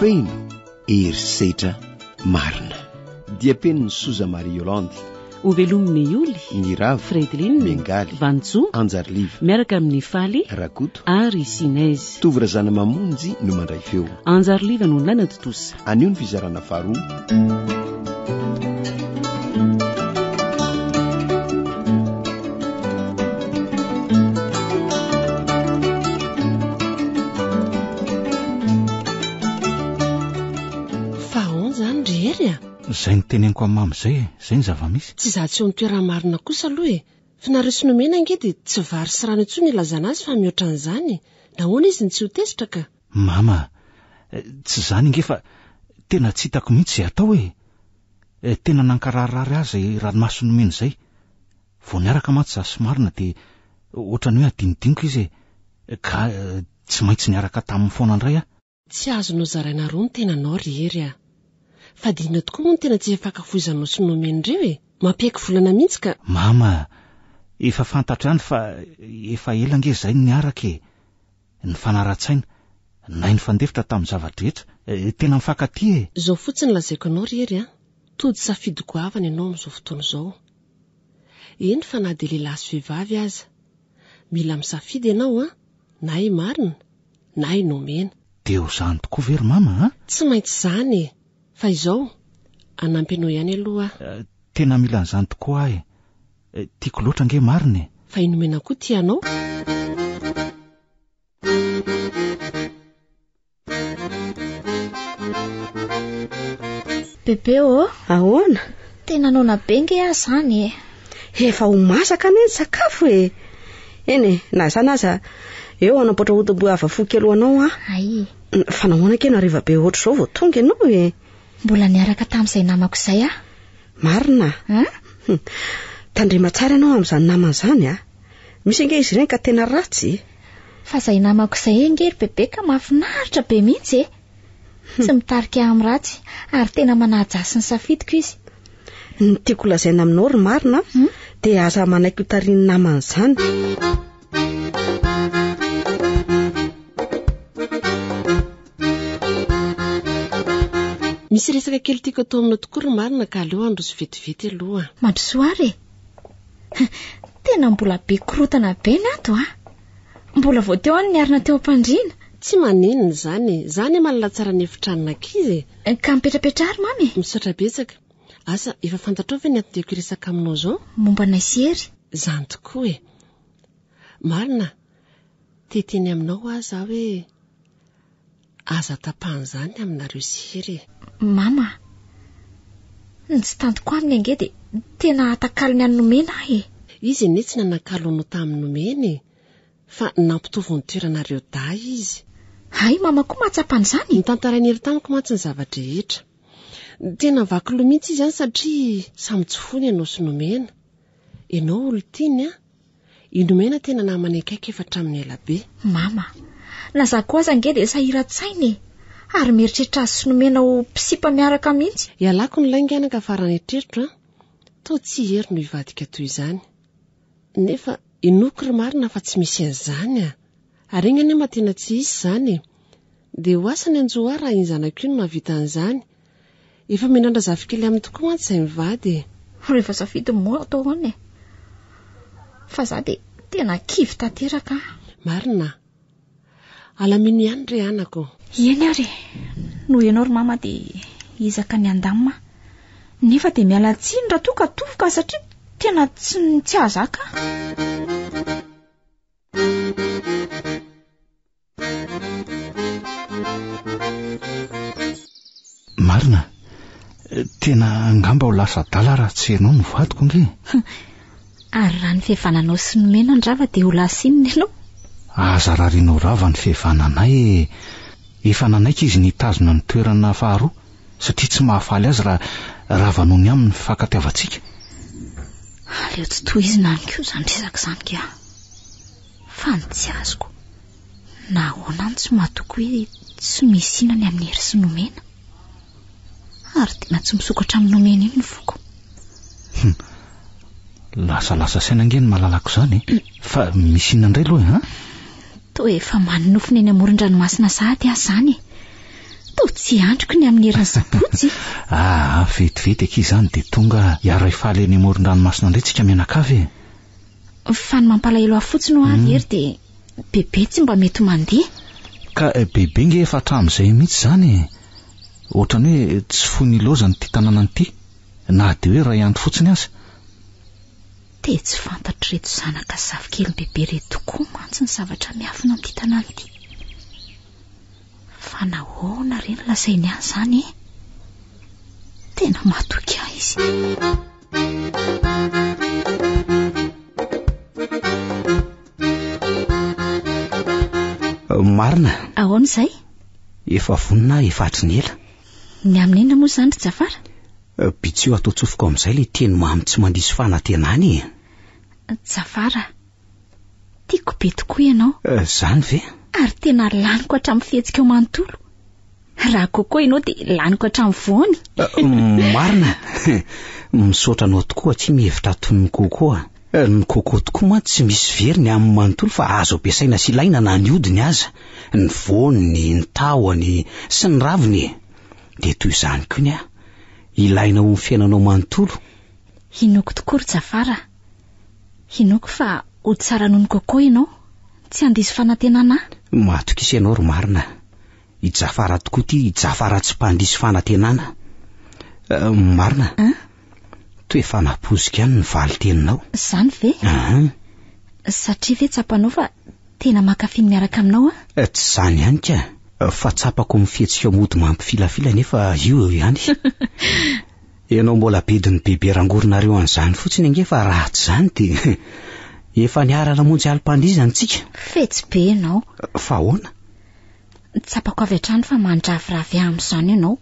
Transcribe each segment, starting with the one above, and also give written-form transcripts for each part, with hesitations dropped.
Feno herisetra marina. Diam-penin'i Soza Marie Yolande. Hovelomin'i Yoly, Niravo, Fredeline, Miangaly, Vanjo, Anjariliva, miaraka amin'i Faly, Rakoto, ary Sinez. Tovo Razanamamonjy no mandray feo. Anjariliva no nanatontosa. Anio ny fizarana faharoa. Fa ahoana izany ry Hery a? Izay noteneniko amin'i Mama izay e, izay ny zava-misy. Tsy izaho tsy eo amin'ny toerana marina kosa aloha e. Fa nareo sy Nomena ange dia tsy vary sy rano intsony ilazana azy fa mihoatra an'izany e. Nahoana izy no tsy ho tezitra ka? Mama a, tsy izany ange fa tena tsy hitako mihitsy izay atao e. Tena nankararirary ahy izay ranomaso nomena izay. Vao niaraka mantsy izaho sy Marina dia ohatran'ny hoe adinodinoko izy e. Ka tsy maintsy niaraka taminy foana indray aho. Tsy azonao zaraina roa ny tenanao ry Hery a! Fa dia inona tokoa moa no tena tsy ifankafoizanao sy Nomena ireo e? Mampiaiky volana mihitsy ka! Mama a! Efa fantatro ihany fa efa ela ange izay no niaraka e! Nifanara-tsaina, nahay nifandefitra tamin'ny zava-drehetra, tena mifankatia e! Izao fotsiny lazaiko anao ry Hery a! Tody safidy goavana ianao amin'izao fotoana izao. Eny fa na dia lehilahy sy vehivavy aza. Mila misafidy ianao an! Na i Marina, na i Nomena. Dia ho izany tokoa ve ry mama a? Tsy maintsy izany e! Fa izao, hanampy anao ihany aloha aho. Tena mila an'izany tokoa aho e! Tiako loatra ange marina e! Fa i Nomena koa tia anao? Bebe ô! Ahoana? Tena noana be nge aho izany e! Efa ho masaka anie ny sakafo e! Eny e, na izany aza, eo hanamboatra odim-boavafo kely ho anao aho. Hay. Fa nahoana akia no hariva be ohatr'izao vao tonga ianao e? Mbola niaraka tamin'izay namako izay aho. Marina? An? Tandrema tsara ianao amin'izany namana izany a! Misy ange izy ireny ka tena ratsy e! Fa izay namako izay ange ry bebe ka mahafinaritra be mihitsy e! Tsy mitarika ahy amin'ny ratsy ary tena manaja ahy sy ny safidiko izy. Ny tiako lazaina aminao ry marina dia aza manaiky ho tarihin'ny namana izany. Misy resaka kely tiako atao aminao tokoa ry marina ka aleo handroso vetivety aloha. Mandrosoa ary e! Tena mbola be korotana be ny ato a! Mbola vao teo aho no niarina teo am-pandriana. Tsy maninona izany e! Za anie mahalala tsara ny efitranon'ankizy e! Ka mipetrapetraha ary mamy e! Misaotra betsaka. Asa, efa fantatrao ve ny anton-diako hiresaka aminao izao? Momba anay sy Hery? Izany tokoa e! Marina, te hiteny aminao aho za hoe Aza tapahana izany ny aminareo sy Hery e! Mama a! Ny tsy tantiko aminy ange dia tena atakalony an'i Nomena aho e! Izy anie tsy nanakalo anao tamin'i Nomena e! Fa nampitovy ny toeranareo dahy izy. Hay, mama koa mahatsapa an'izany? Notantarain'i Hery tamiko mantsy ny zava-drehetra. Tena vaky loha mihitsy izy an satria samy tsy foiny ianao sy Nomena. Ianao olon-tiany an! I Nomena tena namany akaiky efa hatramin'ny ela be. Mama, na za koa aza ange dia sahiran-tsaina e! Ary mieritreritra azy sy Nomena ho mpisipa miaraka mihitsy. Ialako ny lainga anaka fa raha ny eritreritro an, toa tsy i Hery no hivadika toy izany. Nefa inoako ry marina fa tsy misy an'izany a! Ary enga anie mba tena tsy hisy izany e! Dia ho asa ny hanjo ahy raha iny zanako iny no mahavita an'izany. Efa miandrandra zafikely aminy tokoa mantsy izay mivady e! Rehefa safidiny moa atao ahoana e? Fa za dia tena kivy tanteraka an! Marina? Alamino ihany re anako. Eny ary e! Noho ianao ry mama dia hiezaka ny handamina aho. Nefa dia miala tsiny raha toa ka tofoka satria tena tsy tsy hahazaka aho. Marina, tena angamba ho lasa adala raha tsy ianao no vadiko ange. Ary raha ny fihavananao sy ny Nomena no rava dia ho lasa inona ianao? Aza rarianao rava ny fihavananay e! Efa nanaiky izy ny hitazona ny toerana faharoa satria tsy mahafaly azy raha rava noho ny aminy ny fifankatiavantsika. Aleo tsy tohizina any koa izany resaka izany ka. Fa ny tsy azoko, nahoana no tsy matoky hoe tsy misy inona ny amin'i Hery sy Nomena? Ary tena tsy misokatra amin'i Nomena iny ny foko. Hum, lasalasa saina ange ny malalako izany e. Fa misy inona indray aloha e, an? Toa efa manonofy ny eny amoron-dranomasina sahady aho izany e. Toa tsy andriko ny amin'ny herin'ny sabotsy. Aa, vetivety akia izany dia tonga hiara-hifaly eny amoron-dranomasina indray tsika mianakavy e. Fa ny mampalahelo ahy fotsiny hoa ry Hery dia Bebe tsy mba mety mandeha. Ka Bebe nge efa hatramin'izay mihitsy izany e. Ohatran'ny hoe tsy foiny ilaozany ity tanànany ity, na dia hoe iray andro fotsiny aza. Dia tsy fantatr'ireto zanaka sy zafikelin'i Bebe ireto tokoa mantsy ny zavatra miafina amin'ity tanàna ity. Fa nahoana re no lazainy ahy izany e? Tena matoky ahy izy. Marina. Ahoana izay? Efa vonona aho efa hatry ny ela. Ny amin'ny inona moa izany ry Jafara? Bitsio ato an-tsofiko amin'izay ilay teny mamy tsy mandiso fanantenana e. Jafara, tiako be tokoa ianao. Izany ve? Ary tena laniko hatramin'ny fihetsikao manontolo. Raha coco ianao dia laniko hatramin'ny voany. Marina. Misaotra anao tokoa akia mihevitra toy ny coco a. Ny coco tokoa mantsy tsy misy very ny aminy manontolo fa azo ampiasaina sy ilaina na ny hodiny aza, ny voany, ny tahony sy ny raviny e. Dia toy izany koa ny ahy. Ilaina ho ny fiainanao manontolo. Hinoako tokoa ry Jafara a. Hinoako fa ho tsara noho ny coco ianao. Tsy handiso fanantenana ahy. Matokisa ianao ry marina. I Jafara tokoa ity, i Jafara tsy mpandiso fanantenana. Marina? An? Toa efa nampoiziko ihany ny valin-teninao. Izany ve? An. Satria ve tsapanao fa tena mankafy ny miaraka aminao aho? Tsy izany ihany ka, fa tsapako amin'ny fihetsikao mody mampifilafila nefa io eo ihany. Ianao mbola bedin'ny bebe rangorinareo an'izany fotsiny ange fa raha tsy izany dia efa niara-namonjy alim-pandihizana tsika. Fetsy be ianao. Fa ahoana? Tsapako avy hatrany fa mandraviravy ahy amin'izany ianao.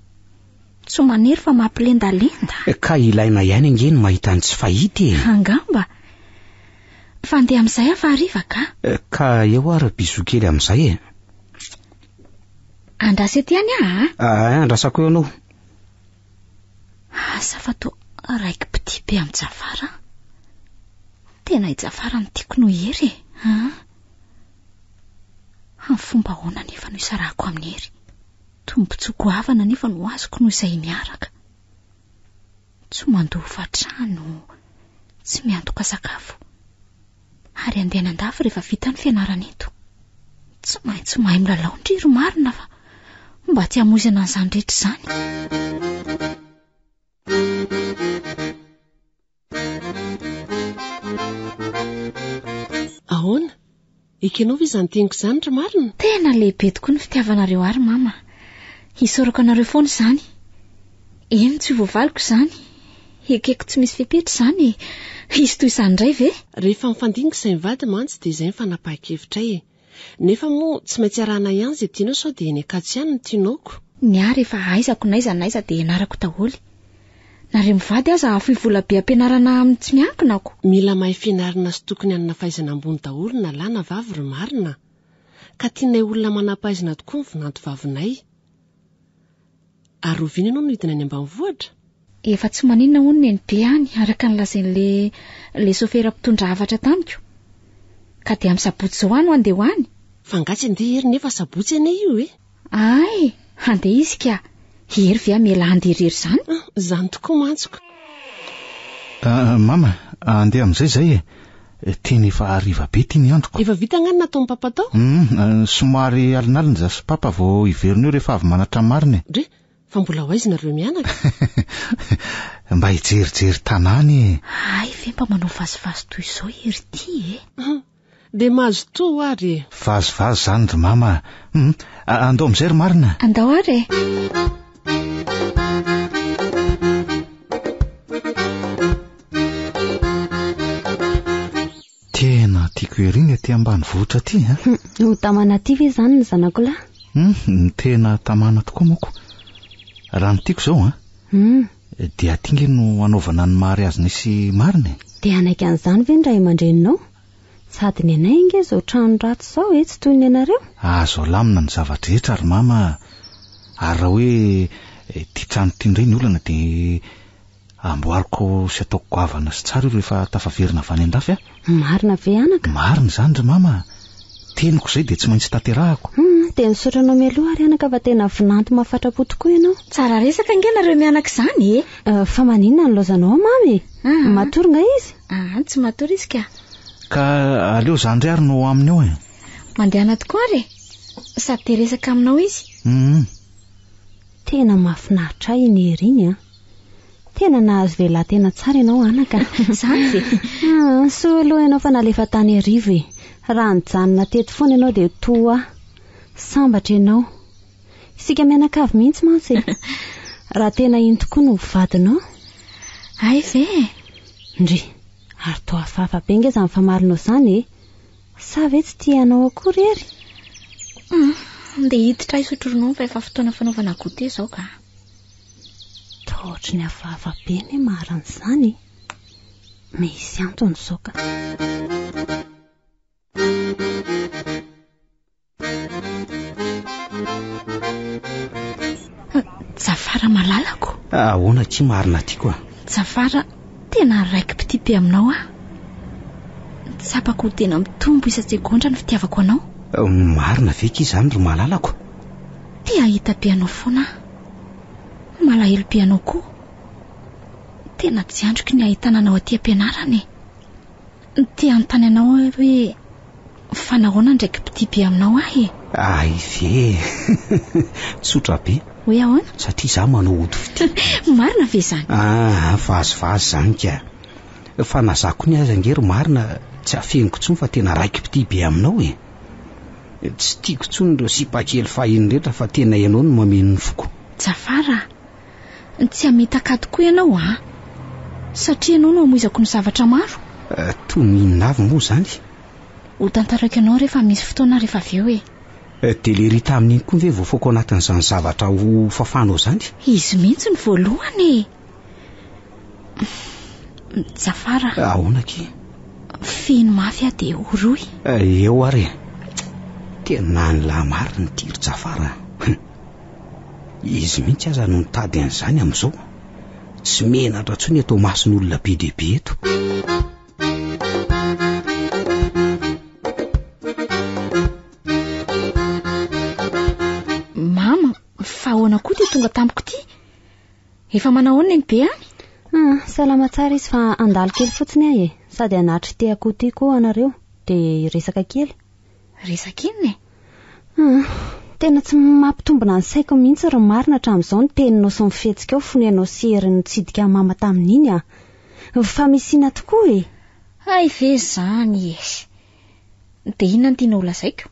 Tsy manery fa mampilendalenda. Ka ilaina ihany ange ny mahita ny tsy fahita e. Angamba. Fa andeha amin'izay aho fa hariva ka. Ka eo ary bisous kely amin'izay e. Andraso eto ihany aho a. Ah, andrasako eo ianao. Asa fa toa raiki-pitia be amin'i Jafara aho. Tena i Jafara no tiako noho i Hery e. Ah. Amin'ny fomba ahoana anefa no hisarahako amin'i Hery? Tombontsoa goavana anefa no azoko noho izahay miaraka. Tsy mandoa hofantrano, tsy miantoka sakafo, ary handeha any an-dafy rehefa vita ny fianarana eto. Tsy maintsy mahay milalao ndry ry marina fa mba tsy hamoizana an'izany rehetra izany. Ahoana? Ekenao ve izany teniko izany ry marina? Tena lehibe tokoa ny fitiavanareo ahy ry mama. Isaorako anareo foana izany. Eny, tsy ho voavaliko izany. Ekeko tsy misy fepetra izany e. Hisy toy izany indray ve? Rehefa mifandinika izay mivady mantsy dia izay ny fanapahan-kevitray e. Nefa moa tsy maintsy arahana ihany izay tianao sao dia eny Ankatso ihany no tianao ko. Ny ahy rehefa aizako n'aiza n'aiza dia ianarako daholo. Nareo mivady aza hahafoy vola be ampianarana amin'ny tsy miankina ko. Mila mahay fianarana sy tokony hanana fahaizana ambony daholo na lahy na vavy ry marina a! Ka tianay olona manam-pahaizana tokoa ny vinanto vavinay. Ary oviana ianao no hidina any ambanivohitra? Efa tsy maninona hono nenibe any araka ny lazain'le le sofera mpitondra hafatra tamiko. Ka dia amin'ny sabotsy izao aho no handeha ho any. Fa angaha tsy handeha Hery nefa sabotsy anie io e? Ay, handeha izy ka. I Hery ve hamela handeha irery izany? Izany tokoa mantsy ko. Mama, handeha amin'izay izay e. Tena efa hariva be ity ny androko. Efa vita angaha ny nataon'i Papa tao? Hum, somary alinalina izaho sy Papa vao hiverina eo rehefa avy manatra marina e. Ndry, fa mbola ho aiza nareo mianaka? Mba hijerijery tanàna e. Hay ve mba manao vazivazy toy izao i Hery ity e? Dia mazotoa ary e! Vazivazy izany ry mama a! Hum, andao amin'izay ry marina. Andao ary e! Tena tiako ery ny aty ambanivohitra aty a! Ho tamana aty ve izany ny zanako lahy? Hum, tena tamana tokoa manko. Raha ny tiako izao an, dia aty nge no hanaovana ny mariazinay sy marina e! Dia hanaiky an'izany ve ny ray aman-dreninao? Sady ny anay ange izao trano ratsy izao e, tsy toy ny anareo. Azo alamina ny zava-drehetra ry mama a! Ary raha hoe ity trano ity indray ny olana dia amboariko sy ataoko goavana sy tsara io rehefa tafaverina avy any an-dafy aho. Marina ve anaka? Marina izany ry mama a! Teniko izay dia tsy maintsy tanterahako. Hum, dia misaotra anao mialoha ary anaka fa tena vinanto mahafatrapo tokoa ianao. Tsara resaka ange nareo mianaka izany e. Eh, fa maninona ny laozanao mamy e? Ah. Matory nga izy? Ah, tsy matory izy ka. Ka aleo za ndray ary no ho aminy eo e. Mandehana tokoa ary e. Sady te resaka aminao izy. Hum. Tena mahafinaritra ahy iny hery iny an. Tena nahazo lehilahy tena tsara ianao anaka. Izany ve? Ah, soa aloha ianao fa nalefa tany Iarivo e. Raha nijanona teto foana ianao dia toa ahy. Sambatra ianao. Isika mianakavy mihitsy mantsy e. Raha tena iny tokoa no ho vadinao. Hay ve e? Ndry, ary toa hafahafa be nge izany famalinao izany e. Sa ve tsy tia anao akory Hery? Hum, ndeha hiditra hisotro ronono fa efa fotoana fanaovana goûter izao ka. Toa ohatry ny hafahafa be ny marina izany e. Misy antony izao ka. Jafara malalako. Ahoana akia marina tiako a? Jafara, tena raiki-pitia be aminao aho. Tsapako ho tena mitombo isan-tsegondra ny fitiavako anao. Marina ve akia izany ry malalako? Te hahita be anao foana aho. Malahelo be anao koa. Tena tsy andriko ny hahitana anao aty am-pianarana e. Te hanontany anao aho hoe fa nahoana ny raiki-pitia be aminao ahy e? Hay ve e! Tsotra be. Hoe ahoana? Satria izaho manao ody fitia. Marina ve izany? Ah, vazivazy izany ka. Fa na izaho koa ny aza ange ry marina tsy afeniko intsony fa tena raiki-pitia be aminao e. Tsy tiako intsony ireo sipa kely fahiny rehetra fa tena ianao no mameno ny foko. Jafar a! Tsy hamitaka ahy tokoa ianao an! Satria ianao no hamoizako ny zavatra maro. Toy ny inona avy moa izany? Ho tantaraiko anao rehefa misy fotoana rehefa avy eo e! Dia le ry tamin'iny koa ve voafaoka ao anatin'izany zavatra ho fafanao izany? Izy mihitsy no voalohany e! Jafar a! Ahoana akia? Fihino mafy aho dia horohy. Eo ary e! Tena ny lahy marina ity ry Jafar a! Izy mihitsy aza no nitady an'izany amin'izao. Tsy menatra intsony eto imason'olona be dia be eto. Mama, fa ahoana koa ity tonga tampoka ity? Efa manao ahoana nenibe any? Ah, salama tsara izy fa handalo kely fotsiny aho e. Sady hanatry ity akoho ity koa anareo, dia hiresaka kely. Resaka inona e? Hum, tena tsy mampitombina ny saiko mihitsy ry marina hatramin'izao ny teninao sy ny fihetsikao fony ianao sy Hery nitsidika an'i mama tamin'iny ah. Fa misy inona tokoa e? Hay ve izany e! Dia inona no tianao holazaiko?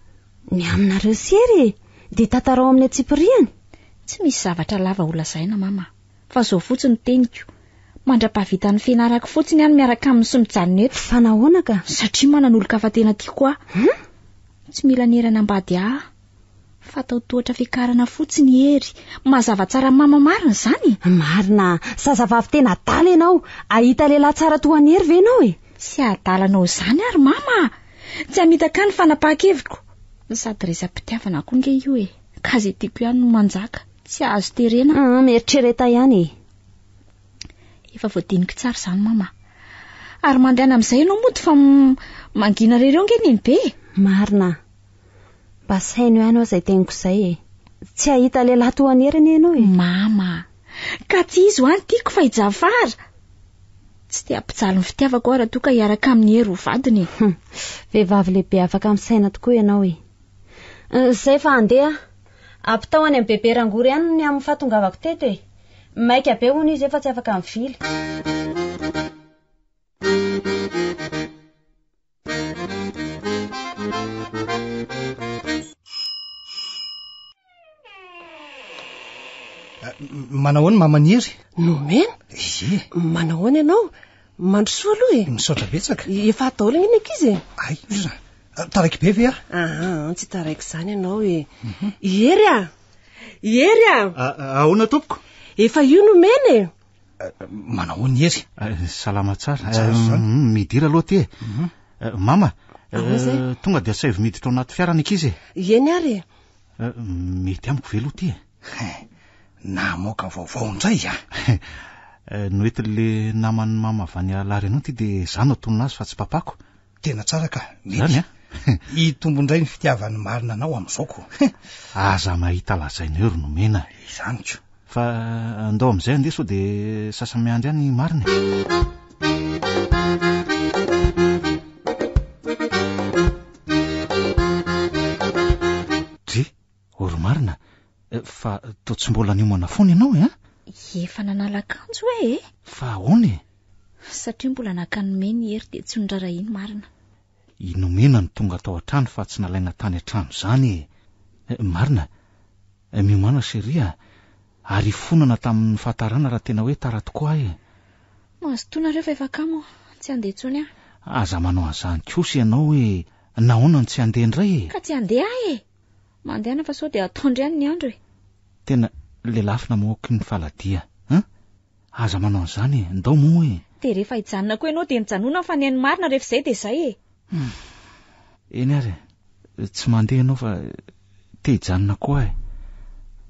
Ny aminareo sy Hery e! Dia tantarao amin'ny antsipiriany. Tsy misy zavatra lava holazaina mama. Fa zao fotsiny ny teniko, mandra-pahavitan'ny fianarako fotsiny aho no miaraka aminy sy mijanona eto. Fa nahoana ka? Satria manana olon-kafa tena tiako aho. Hum? Tsy mila ny Hery hanambady ahy. Fa atao tohatra fiakarana fotsiny i Hery. Mazava tsara mama marina izany e! Marina! Zazavavy tena adala ianao! Hahita lehilahy tsara toa an'i Hery ve ianao e? Tsy adala anao izany ary mama a! Tsy hamitaka ahy ny fanapahan-kevitro. Sady resa-pitiavana koa nge io e! Ka izay tiako ihany no manjaka. Tsy azo terena. Hum, mieritrereta ihany e. Efa voadiniko tsara izany mama. Ary mandehana amin'izay ianao mody fa mangina irery eo ange nenibe e. Marina. Mba saino ihany aho izay teniko izay e. Tsy hahita lehilahy toa an'i Hery anie ianao e. Mama, ka tsy izy ho any tiako fa i Jafar. Tsy te hampijaly ny fitiavako aho raha toa ka hiaraka amin'i Hery ho vadiny e. Hum, vehivavy lehibe afaka misaina tokoa ianao e. Izay fa handeha aho. Ampitao any amin'i Bebe Rangory any ny amin'ny fahatongavako teto e. Maika be hono izy efa tsy afaka mivily. Manao ahoana mama Niry? Nomena? Ie. Manao ahoana ianao? Mandrosoa aloha e. Misaotra betsaka. Efa ato daholo anie ny ankizy e. Ay, oza. Taraiky be ve aho? Aha, tsy taraiky izany ianao e. I Hery a! I Hery a! Ahoana tompoko? Efa io nomena e. Manao ahoana Hery? Salama tsara. Tsara izany. Midira aloha aty e. Mama, Ahoana izay? tonga dia asaivo miditra ao anaty fiara ny ankizy e. Eny ary e. Mety amiko ve aloha ity e? Namoaka vaovao indray a! Noentin'le naman'ny mama avy any Alareno ity dia izaho no atonina azy fa tsy papako. Tena tsara ka, mety. Izany a? Hitombo indray ny fitiavan'ny marina anao amin'izao ko. Aza mahita lazaina eo ry Nomena. Izany ko. Fa andao amin'izay andeha sao dia sasa-miandry any marina e. Dry, ô ry marina, fa toa tsy mbola niomana foana ianao e an? Efa nanala akanjo e e! Fa ahoana e? Satria mbola naka nomena i Hery dia tsy noraharahiany marina. I Nomena no tonga tao an-trano fa tsy nalaina tany an-trano izany e! Marina, miomàna chérie a! Ary hifonana tamin'ny fahatarana raha tena hoe tara tokoa aho e! Mazotoa nareo fa efa kamo aho, tsy handeha intsony aho. Aza manao an'izany kosa ianao e! Nahoana no tsy handeha indray e? Ka tsy handeha aho e! Mandehana fa sao dia atoandro ihany ny andro e! Tena lelafina moa ny faladia an! Aza manao an'izany e! Ndao moa e! Dia rehefa hijanona koa ianao dia mijanona fa ny an'ny marina rehefa izay dia izay e! Hum. Eny ary e! Tsy mandeha ianao fa te hijanona koa aho e!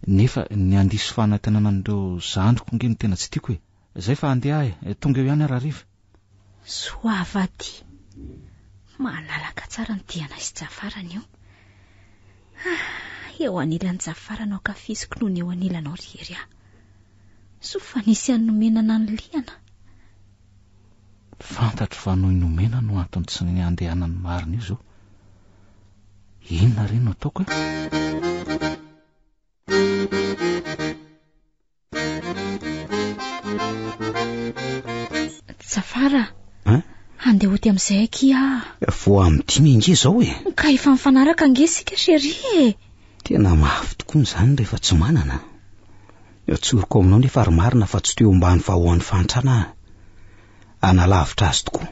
Nefa ny handiso fanantenana an'ireo zandriko ange no tena tsy tiako e! Izay fa handeha aho e! Tonga eo ihany aho rahariva. Soava aty. Malalaka tsara ny dianay sy Jafar anio. Ah, eo anilan'i Jafar no ankafiziko noho ny eo anilanao ry Hery ah. Soa fa nisy an'i Nomena nanilihana. Fantatro fa noho i Nomena no antony tsy niandehanany marina io izao. Inona re no ataoko e? Jafara a! Handeha hody amin'izay akia aho. Vao amin'ny dimy ange izao e! Ka efa mifanaraka ange isika chérie e! Tena mafy tokoa izany rehefa tsy manana. Tsoriko aminao nefa ry marina fa tsy teo ambany vahoan'ny fahantrana aho. Hanalavitra azy tokoa.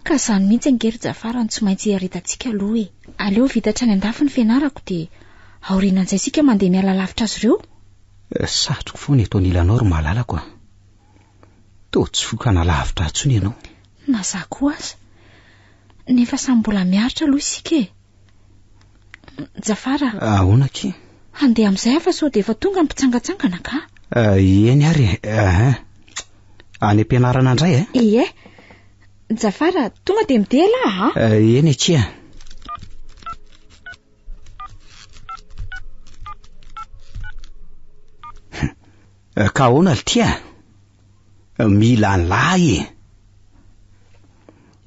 Ka izany mihitsy ange ry Jafara no tsy maintsy hiaretantsika aloha e! Aleo vita hatrany andafy ny fianarako dia aorianan'izay isika mandeha miala lavitra azy ireo. Satriko foana eto anilanao ry malalako a! Toa tsy foiko hanalavitra ahy intsony ianao. Na za koa aza. Nefa samy mbola miaritra aloha isika e! Jafara a! Ahoana akia? Handeha amin'izay aho fa sao dia efa tonga ny mpitsangantsangana ka. Eny ary e! Ehe. Any am-pianarana indray e? Ie. Jafara, tonga dia mideha elah a! Eny akia. Ka ahoana ry tia? Mila an'lahy e!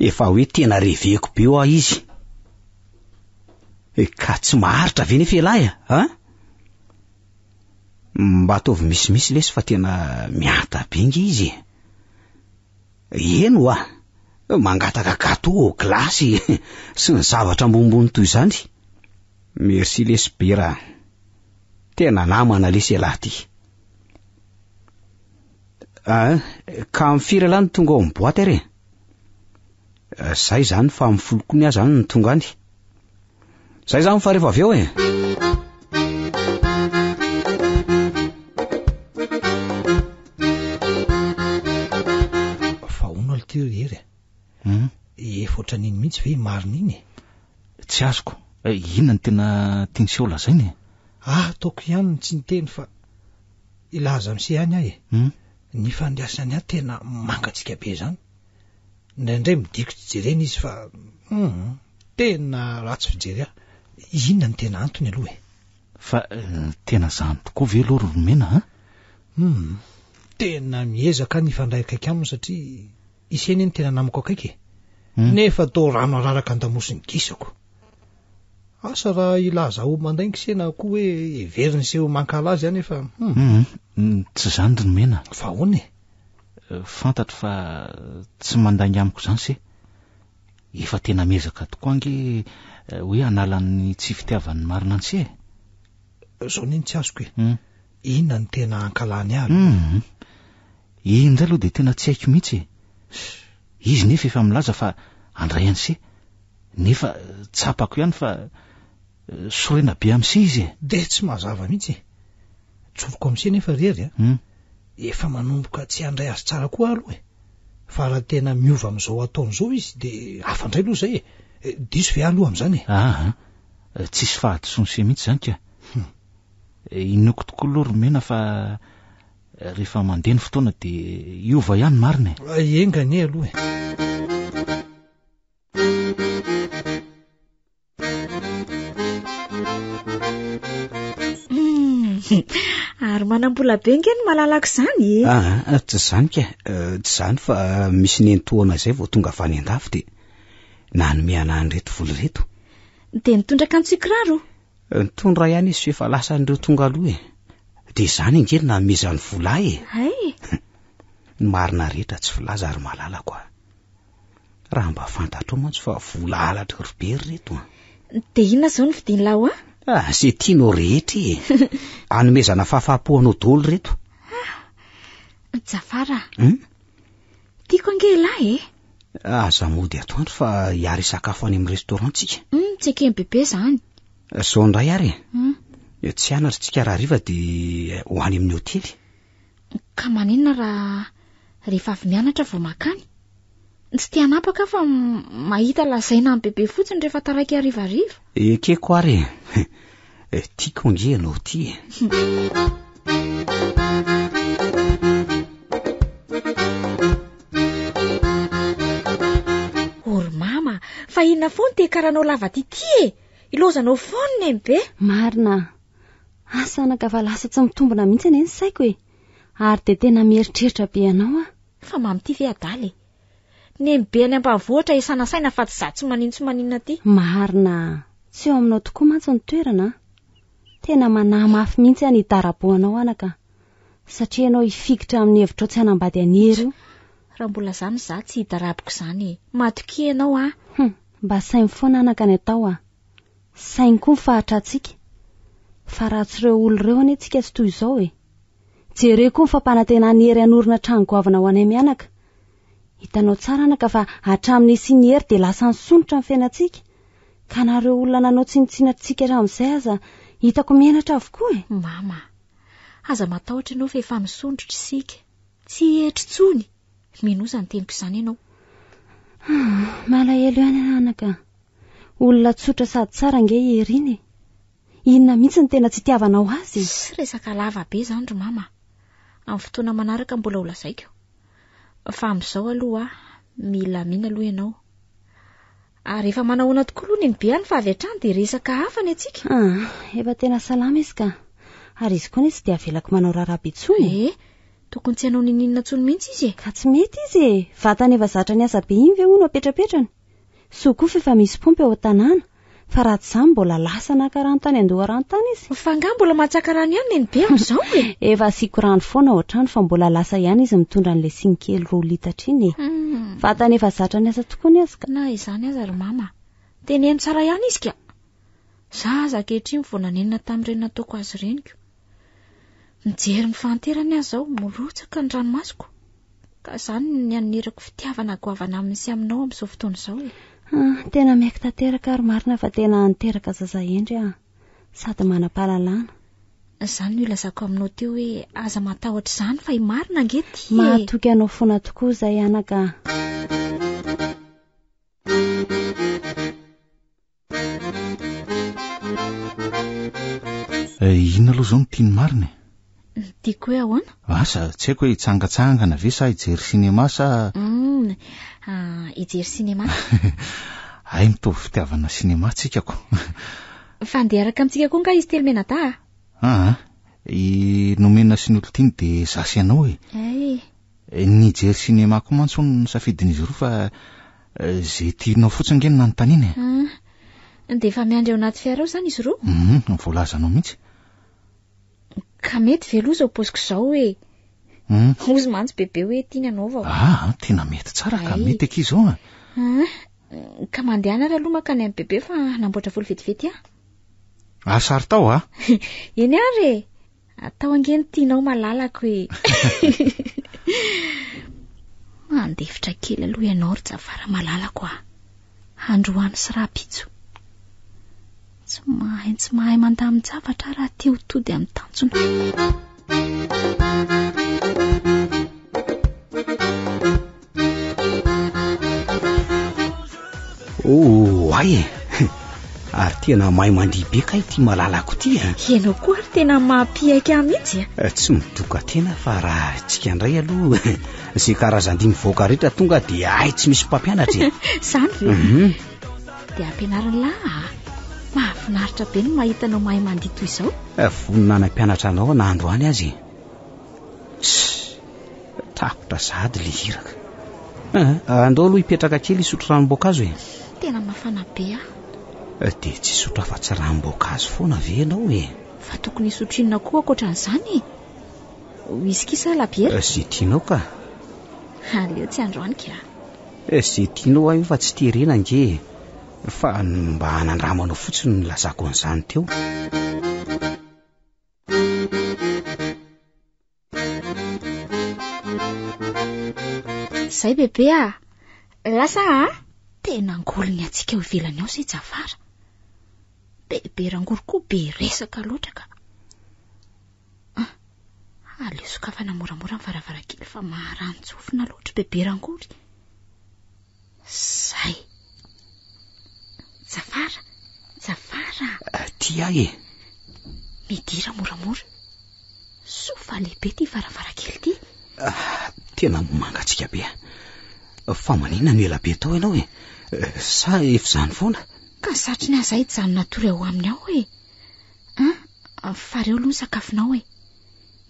Efa hoe tena reveko be hoa izy. Ka tsy maharitra ve nefa ialahy a? Mba ataovy misimisy lesy fa tena mihanta be nge izy e. Eny hoa, mangataka gateau, glace sy ny zavatra ambonimbony toy izany. Merci lesy Bera a. Tena namana lesy ialahy ty. Ah, ka amin'ny firy ialahy no tonga ao amin'ny boîte ary e? Zay izany fa amin'ny folo koa ny ahy izany no tonga any. Zay izany fa rehefa avy eo e. Fa hono aloha ty ry Hery a. Hmm? Efa ohatran'iny mihitsy ve i Marina iny e? Tsy azoko. Eh, inona no tena tian'i Seho lazaina e? Ah, ataoko ihany ny tsy niteny fa hilaza amin'i Se ihany aho e. Hmm? Ny fandraisany ahy tena mangatsiaka be izany. Indraindray midiko tsy jerena izy fa hum, tena ratsy fijery ahy. Inona no tena antony aloha e? Fa tena izany tokoa ve aloha ry Romena a? Hum, tena miezaka aho ny hifandray akaiky aminy satria ise anie no tena namako akaiky e. Nefa toa rano araraka an-damosin'ny gisako. Asa raha hilaza ho mandainga ise na koa hoe heverin'ise ho mankahala azy aho nefa hum. Hum, tsy izany ry Nomena. Fa ahoana e? Fantatro fa tsy mandainga amiko izany se. Efa tena miezaka tokoa ange hoe hanala ny tsy fitiavan'ny marina an'i se e. Zao anie no tsy azoko e. Inona no tena ankahalany ahy aloha? Hum. Iny indray aloha dia tena tsy haiko mihitsy e. Izy nefa efa milaza fa handray an'i se. Nefa tsapako ihany fa sorena be amin'i se izy e. Dia tsy mazava mihitsy e. Tsoriko amin'i se nefa ry Hery a. Efa manomboka tsy handray azy tsara koa aho aloha e. Fa raha tena miova amin'izao ataony izao izy dia hafa indray aloha izay e. Diso ve aho aloha amin'izany e? Aa, tsisy fahadisoan'i se mihitsy izany ka. Inoako tokoa aloha ry Mena fa rehefa mandeha ny fotoana dia hiova ihany marina e. Enga anie aloha e. manam-bola be nge ny malalako izany e. Ah, tsy izany ka, tsy izany fa misy nenitoana izay vao tonga avy any an-dafy dia nanome anah an'ireto vola ireto. Dia nitondra akanjo sy kiraro? Nitondra ihany izy f'efa lasan'ireo tonga aloha e. Dia izany ange no nanomezany vola ahy e. Hay! Ny marina rehetra tsy filaza ry malalako a. Raha mba fantatrao mantsy fa vola halatra ry be ry reto a. Dia inona izao no vidian'lah ho ahy? Ah, izay tianao rehetra e. Anomezana fahafaham-po anao daholo ireto. Ah, Jafara a. Hum? Tiako ange elah e. Aza mody atoandro fa hiara hisakafo any amin'ny restaurant tsika. Hum, tsy eken'i bebe izany. Izao indray ary e. Hum. Tsy hianatra tsika rahariva dia ho any amin'ny hotely. Ka maninona raha rehefa avy mianatra vao makany? Tsy te hanapaka aho fa mahita lazaina amin'i bebe fotsiny rehefa taraiky harivariva. Ekeko ary e. Tiako ange ianao ity e. O ry mama, fa inona foana ity karanao lava ty ity e? Ilaozanao foana neny be. Marina. Asa anaka fa lasa tsy mitombina mihitsy anie ny saiko e. Ary dia tena mieritreritra be anao aho. Fa mamy ity ve adala e? Neny be any ambanivohitra isana saina fa tsy za tsy manino tsy maninona aty. Marina a! Tsy eo aminao tokoa mantsy ny toerana a! Tena manahy mafy mihitsy aho ny hidarabohanao anaka a! Satria ianao hifikitra amin'ny hevitrao tsy hanambady an'i Hery io. Raha mbola zany za tsy hidaraboko izany e! Matokia ianao a! Hum! Mba saino foana anaka ny atao a! Saino koa ny fahatrantsika. Fa raha tsy ireo olona ireo anie tsika tsy toy izao e! Jereo koa ny fampanantenan'i Hery hanorina trano goavana ho anay mianaka. Hitanao tsara anaka fa hatramin'ny nisian'i Hery dia lasa nisondrotra ny fiainantsika. Ka na ireo olona nanao tsinontsinona antsika hatramin'izay aza hitako menatra avokoa e! Mama, aza matahotra ianao fa efa nisondrotra isika. Tsy hietry intsony. Minoa izany teniko izany ianao. Malahelo ihany aho anaka. Olona tsotra sady tsara ange i Hery iny e! Inona mihitsy no tena tsy itiavanao azy? Tsy resaka lava be izany ry mama. Amin'ny fotoana manaraka mbola ho lazaiko. Fa amin'izao aloha, milamina aloha ianao. Ary efa manahoana tokoa aloha nenibe any fa avy hatrany dia resaka hafa ny antsika. Ah, efa tena salama izy ka. Ary izy koa anie tsy dia avelako manao raharaha be intsony e. Eh, tokony tsy hanao n'inon'inona intsony mihitsy izy e. Ka tsy mety izy e. Vatany efa zatra niasa be iny ve hono apetrapetrany? Soa koa fa efa misy pompy ao an-tanàna, fa raha tsy izany mbola lasa naka rano tany an-doharano tany izy. Fa angaha mbola mahatsaka rano ihany nenibe amin'izao e? Efa asiako rano foana ao an-trano fa mbola lasa ihany izy mitondra an'ilay siny kely 2 litatra iny e. Vatany efa zatra niasa tokoa ny azy ka. Na izany aza ry mama, teneno tsara ihany izy ka. Za aza ankehitriny vao nanenina tamin'ireny nataoko azy ireny ko. Mijery ny fahanterany aho izao, mirotsaka ny ranomasoko. Ka izany ny anerako fitiavana goavana aminy sy aminao amin'izao fotoana izao e. Ah, tena miaiky tanteraka ary marina fa tena niteraka zaza hendry aho, sady manam-pahalalana. Izany no ilazako aminao teo hoe aza matahotra izany fa i Marina ange tia e. Mahatoky anao foana tokoa izay anaka a. Eh, inona aloha izao no tiany marina e? Ny tiako hoe ahoana? Asa, tsy haiko hoe hitsangatsangana ve sa hijery cinéma sa... Ah, hijery cinéma. Hay mitovy fitiavana cinéma tsika ko. Fa handeha hiaraka amintsika koa angaha izy telo mianadahy a? Aa, i Nomena sy ny olon-tiany dia za sy ianao e. Hay. Ny hijery cinéma koa mantsy hono no safidin'izy roa fa Ze tianao fotsiny nge no nanontaniana e. Ah, dia efa miandry ao anaty fiara ao izany izy roa? Hum, voalazanao mihitsy. Ka mety ve aloha izao paoziko izao e? Hum. Hozy mantsy bebe hoe tiany hanaovako. Ah, tena mety tsara ka, mety akia izao a. Ah, ka mandehana ary aloha mankany amin'i bebe fa hanamboatra volo vetivety aho. Ah, sary tao a? Eny ary e. Atao ange ny tianao malalako e. Mandefitra kely aloha ianao ry Jafara malalako a. Androany sy rahampitso. Tsy mahay tsy mahay mandamin-javatra raha te ho tody amin'ny tanjona. Oh, ay e! Ary tena mahay mandihy be kay ity malalako ity a! Ianao koa ary tena mampiaiky ahy mihitsy a! Eh, tsy midoka tena fa raha tsika indray aloha izay karazan-dihy mivoaka rehetra tonga dia hay tsy misy mpampianatra e! Izany ve? Mhm. Dia ampianarin'lah a! Mahafinaritra be ny mahita anao mahay mandihy toy izao. Eh, vonona hanampianatra anao na androany aza e! Ssss! Tapitra sahady ilay iraka. Eh, andao aloha hipetraka kely hisotro ranom-boankazo e. Tena mafana be aho. Eh, dia tsy hisotro afa-tsy ranom-boankazo foana ve ianao e? Fa tokony hisotro inona koa ankoatran'izany e? Whisky sa labiera? Eh, Izay tianao ka. Aleo tsy androany ka. Eh, Izay tianao aho io fa tsy terena ange e. Fa mba hanandramanao fotsiny no nilazako an'izany teo. Zay bebe a! Lasa a! Tena angoliny antsika eo ivelany ao izay Jafara. Bebe rangory koa be resaka loatra ka. Ah, aleo sokafana moramora ny varavarankely fa maharantsofina loatra bebe rangory. Zay. Jafara, Jafara. Aty aho e. Midira moramora. Soa fa lehibe ity varavarankely ity. Ah, tena mangatsiaka be. Fa maninona no ela be tao ianao e? Sa efa izany foana? Ka satriny aza hijanona hatory ao aminy ao e. Ah, fa reo aloha ny sakafonao e.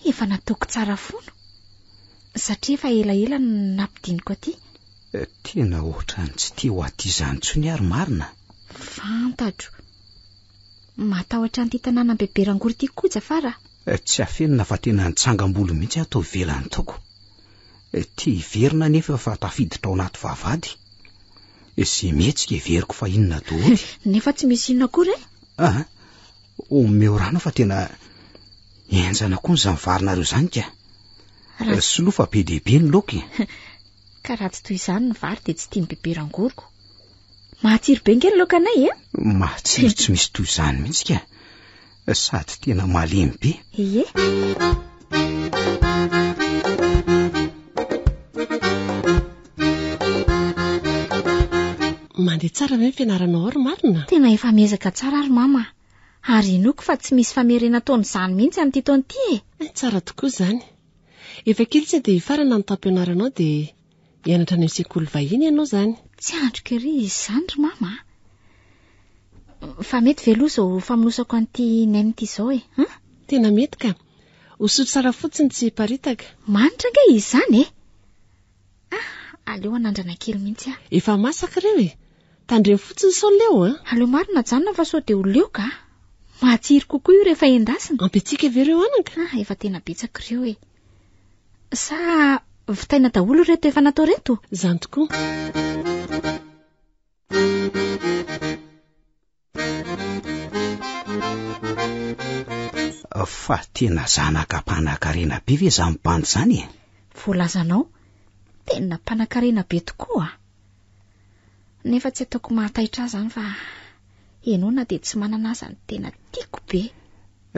Efa nataoko tsara fono. Satria efa elaela no nampidiniko aty. Tena ohatran'ny tsy tia ho aty izany intsony aho ry marina. Fantatro. Matahotra an'ity tanàna bebe rangory ity koa Jafara a. Tsy afenina fa tena nitsangam-bolo mihitsy aho tao ivelany taoko. Te hiverina anefa fa tafiditra ao anaty vavahady. Izay mihetsika heveriko fa inona daholo. Nefa tsy misy inona akory e. Ah, omeo rano fa tena henjana koa izany varinareo izany ka. Soloa fa be dia be ny laoka e. Ka raha tsy toy izany ny vary dia tsy tian'i Bebe rangoriko. Matsiro be nge ny laokanay e! Matsiro tsy misy toy izany mihitsy ka. Sady tena malemy be. Ie. Mandeha tsara ve ny fianaranao ao ry marina? Tena efa miezaka tsara ary mama. Ary inoako fa tsy misy famerena ataon'izany mihitsy amin'ity taona ity e! Eh, tsara tokoa izany. Efa kely tsy dia hifarana ny taom-pianaranao dia hianatra any amin'ny sekoly vahiny ianao izany. Tsy andriko ery izany ry mama a! Fa mety ve aloha izao famonosako an'ity nem ity izao e? An? Tena mety ka. Hosory tsara fotsiny tsy hiparitaka. Manitra ange izy izany e! Ah, aleo hanandrana kely mihitsy aho. Efa masaka ireo e! Tandremo fotsiny sao leo an! Aleo marina ajanona fa sao dia ho leo ka! Matsiro kokoa io rehefa endasina. Ampy antsika ve ireo anaka? Ah, efa tena betsaka ireo e! Sa vitaina daholo ireto efa natao ireto? Izany tokoa. Fa tena zanaka mpanankarena be ve izany bandy izany e? Voalazanao, tena mpanankarena be tokoa. Nefa tsy ataoko mahataitra ahy izany fa ianao na dia tsy manana aza no tena tiako be.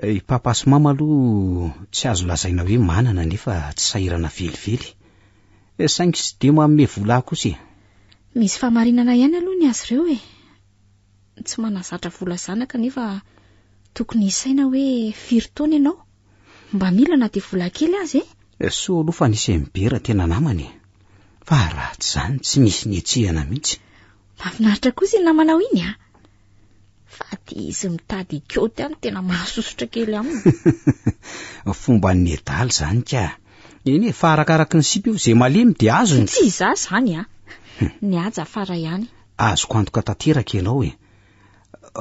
I papa sy mama aloha tsy azo lazaina hoe manana nefa tsy sahirana velively. Saingy tsy dia manome vola ahy kosa e. Misy fahamarinana ihany aloha ny azy ireo e. Tsy manazatra vola zanaka nefa tokony hisaina hoe firy taona ianao? Mba mila na dia vola kely aza e! Soa aloha fa nisy an'i Bera tena namana e! Fa raha tsy izany tsy nisy nihetsehana mihitsy. Mahafinaritra kosa iny namanao iny a! Fa dia izy mitady hikaoty any tena mahasosotra kely aminy. Fomban'ny nedala izany ka! Eny e, fa arakaraky ny sipa io, izay malemy dia azony. Tsy izaho izany a! Ny ahy Jafara ihany. Azoko antoka tanteraka ianao e.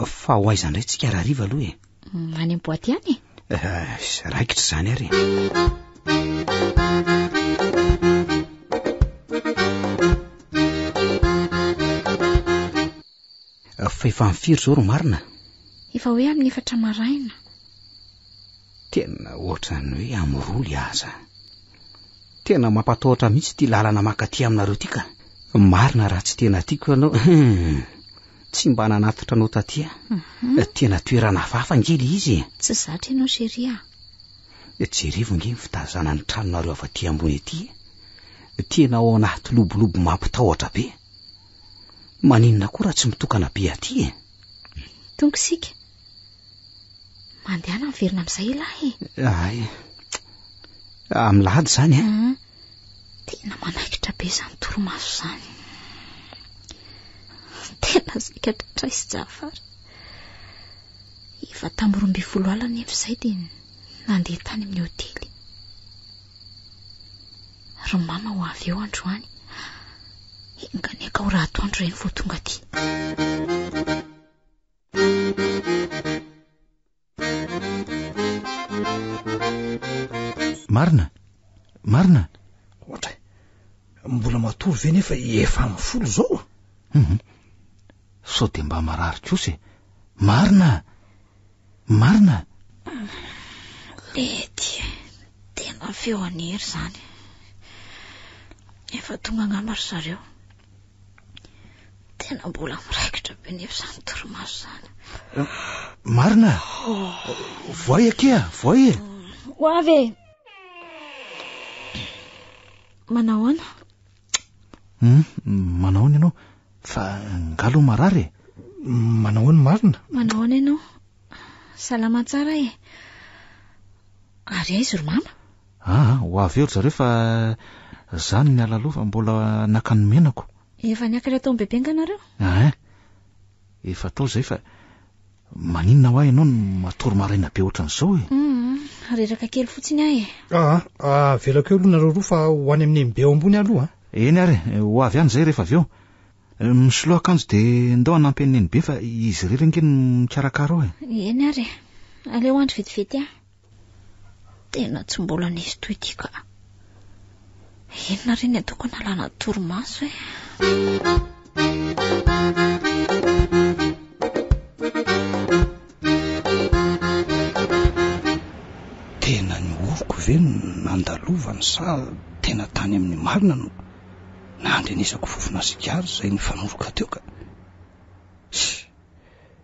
Fa ho aiza indray tsika rahariva aloha e? Any amin'ny boaty ihany e. Eh, raikitra izany ary e. Fa efa amin'ny firy izao ry marina? Efa hoe amin'ny efatra maraina. Tena ohatran'ny hoe amin'ny roa le aza. Tena mampatahotra mihitsy ity lalana mankaty aminareo ity ka. Marina raha tsy tena tiako ianao, hum, tsy mba nanatitra anao taty aho. Mhm. Tena toerana hafahafa ange ilay izy e. Tsy zatra ianao chérie a. Jerevo ange ny fitazana ny tranonareo avy aty ambony aty e. Tena ao anaty lobolobo mampitahotra be. Maninona koa raha tsy mitokana be aty e? Tonga isika. Mandehana miverina amin'izay ialahy e. Ay. Amin'ny lahady izany e. Mhm. Tena manaikitra be izany torimaso izany. Tena saika tratra izy Jafar. Efa tamin'ny 12 alina nefa izay dia nandeha tany amin'ny hotely. ry mama ho avy eo androany. Enga anie ka ho raha atoandro ireny vao tonga aty. Marina! Marina! Ohatra e! Mbola matory ve nefa efa amin'ny folo izao? Hum. Sao dia mba marary kosa e! Marina! Marina! Lety, tena feo an'i Hery izany. Efa tonga angamba ry zareo. Tena mbola miraikitra be nefa izany torimaso izany. Marina! Voay akia, voay e! Ho avy e! Manahoana? Hum, manahoana ianao? Fa nga aloha marary e? Manahoana marina? Manahoana ianao? Salama tsara e! Ary aiza ry mama? Aa, ho avy eo ry zareo fa za no niala aloha fa mbola naka ny menako. Efa niakatra tao amin'ny bebe nga nareo? Aa, efa tao zay fa maninona hoa ianao no matory maraina be ohatran'izao e? Hum, reraka kely fotsiny aho e. Aa, avelako eo aloha nareo roa fa ho any amin'ny MB ao ambony aho aloha a. Eny ary e, ho avy any zay rehefa avy eo. Misoloa akanjo dia ndao hanampy an'i Nenibe fa izy irery ange no mikarakara ao e. Eny ary e, aleo andry vetivety aho. Tena tsy mbola nisy toy ity ka. Inona re ny ataoko hanalana torimaso e? Tena ny oroko ve no nandalovany sa tena tany amin'ny marina no nandrenesako fofona sigara izay nifanoroka teo ka.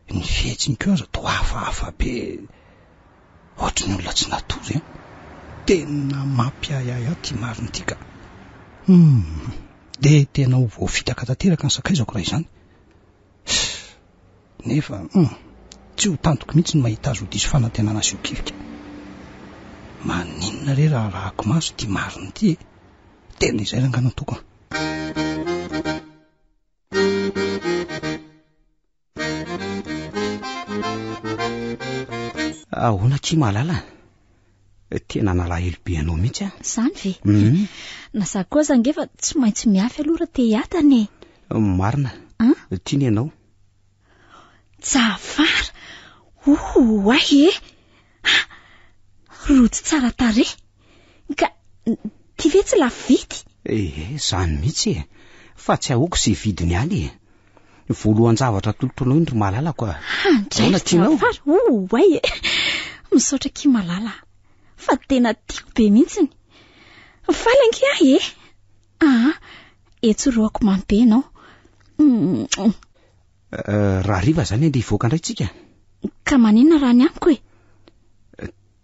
Ny fihetsiny koa aza toa hafahafa be. Ohatry ny olona tsy natory an! Tena mampiahiahy ahy ity marina ity ka! Hum! Dia tena ho voafitaka tanteraka ny sakaizako raha izany. Nefa hum! Tsy ho tantiko mihitsy ny mahita azy ho diso fanantenana sy ho kivika. Maninona re raha arahako maso ity marina ity e? Tena izay rangahy no ataoko an! Ahoana akia malala? Tena nalahelo be anao mihitsy aho. Izany ve? Mm. Na za koa aza ange fa tsy maintsy miafy aloha raha te hiadana e. Marina. An? Tiany ianao. Jafara! Oay e! Ah! Rojo tsara tarehy. Ka ty ve tsy lafo vidy? Ee, izany mihitsy e. Fa tsy ahoako izay vidiny any e. Voalohan-javatra atolotronao iny ry malalako a. Handray Ahoana ry tianao? Jafara. Oay e! Misaotra akia malala a. Fa tena tiako be mihitsiny. Faly ange aho e. Aa, etsy roako mamy be ianao. Mm. Eh, raha hariva izany andeha hivoaka indray tsika. Ka maninona raha ny amiko e?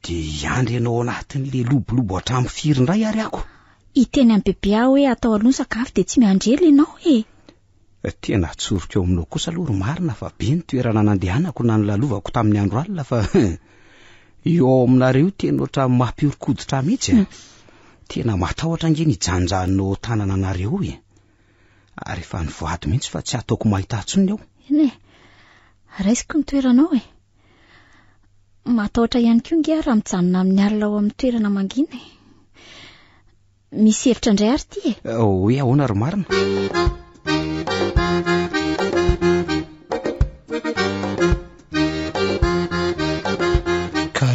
Dia hiandry ianao ao anatin'ilay lobolobo hatramin'ny firy indray ary ako? Hiteny amin'i Bebe aho hoe atao aloha ny sakafo dia tsy miandry ela ianao e. Tena tsoriko eo aminao kosa aloha ry marina fa be ny toerana nandehanako na nolalovako tamin'ny andro alina fa io ao aminareo io tena ohatran'ny mampihoron-koditra ahy mihitsy e. Tena matahotra ange ny hijanonjanona ao an-tanana anareo eo e. Ary efa nivoady mihitsy fa tsy hataoko mahita intsony aho. Eny e, raisiko ny toeranao e. Matahotra ihany koa nge aho raha mijanona amin'ny alina ao amin'ny toerana mangina e. Misy hevitra indray ary ity e. Hoe ahoana ry marina? Ka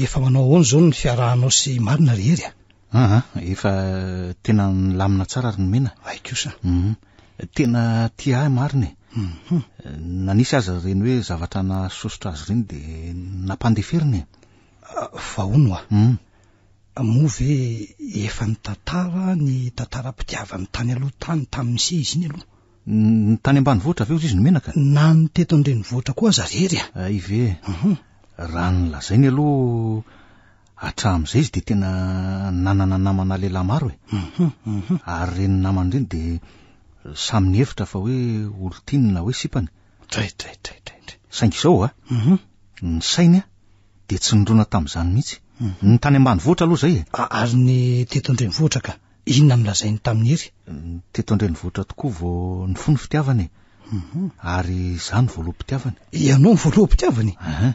efa manao ahoana izao ny fiarahanao sy Marina ry Hery a? Aa, efa tena nilamina tsara ry Nomena. Hay kosa. Mhm. Tena tia ahy marina e. Mhm. Na nisy aza ireny hoe zavatra nahasosotra azy ireny dia nampandeferiny e. Fa hono hoa. Mhm. Moa ve efa nitantara ny tantaram-pitiavany tany aloha tany tamin'ny se izy iny aloha? Ny tany ambanivohitra ve hozy izy no menaka? Na ny teto an-drenivohitra koa aza ry Hery a! Hay ve? Mhm. Raha ny lazainy aloha hatramin'izay izy dia tena nanana namana lehilahy maro e. Mhm, mhm. Ary ireny namany ireny dia samy nihevitra fa hoe olon-tiany na hoe sipany. Dray, dray, dray, dray, dray. Saingy izao a, Mhm. ny sainy a, dia tsy nirona tamin'izany mihitsy. Ny tany ambanivohitra aloha izay e. Ary ny teto an-drenivohitra ka, inona no lazainy tamin'i Hery? Ny teto an-drenivohitra tokoa vao nifoha ny fitiavany e. Ary izaho no voaloham-pitiavany. Ianao no voaloham-pitiavany? Aha.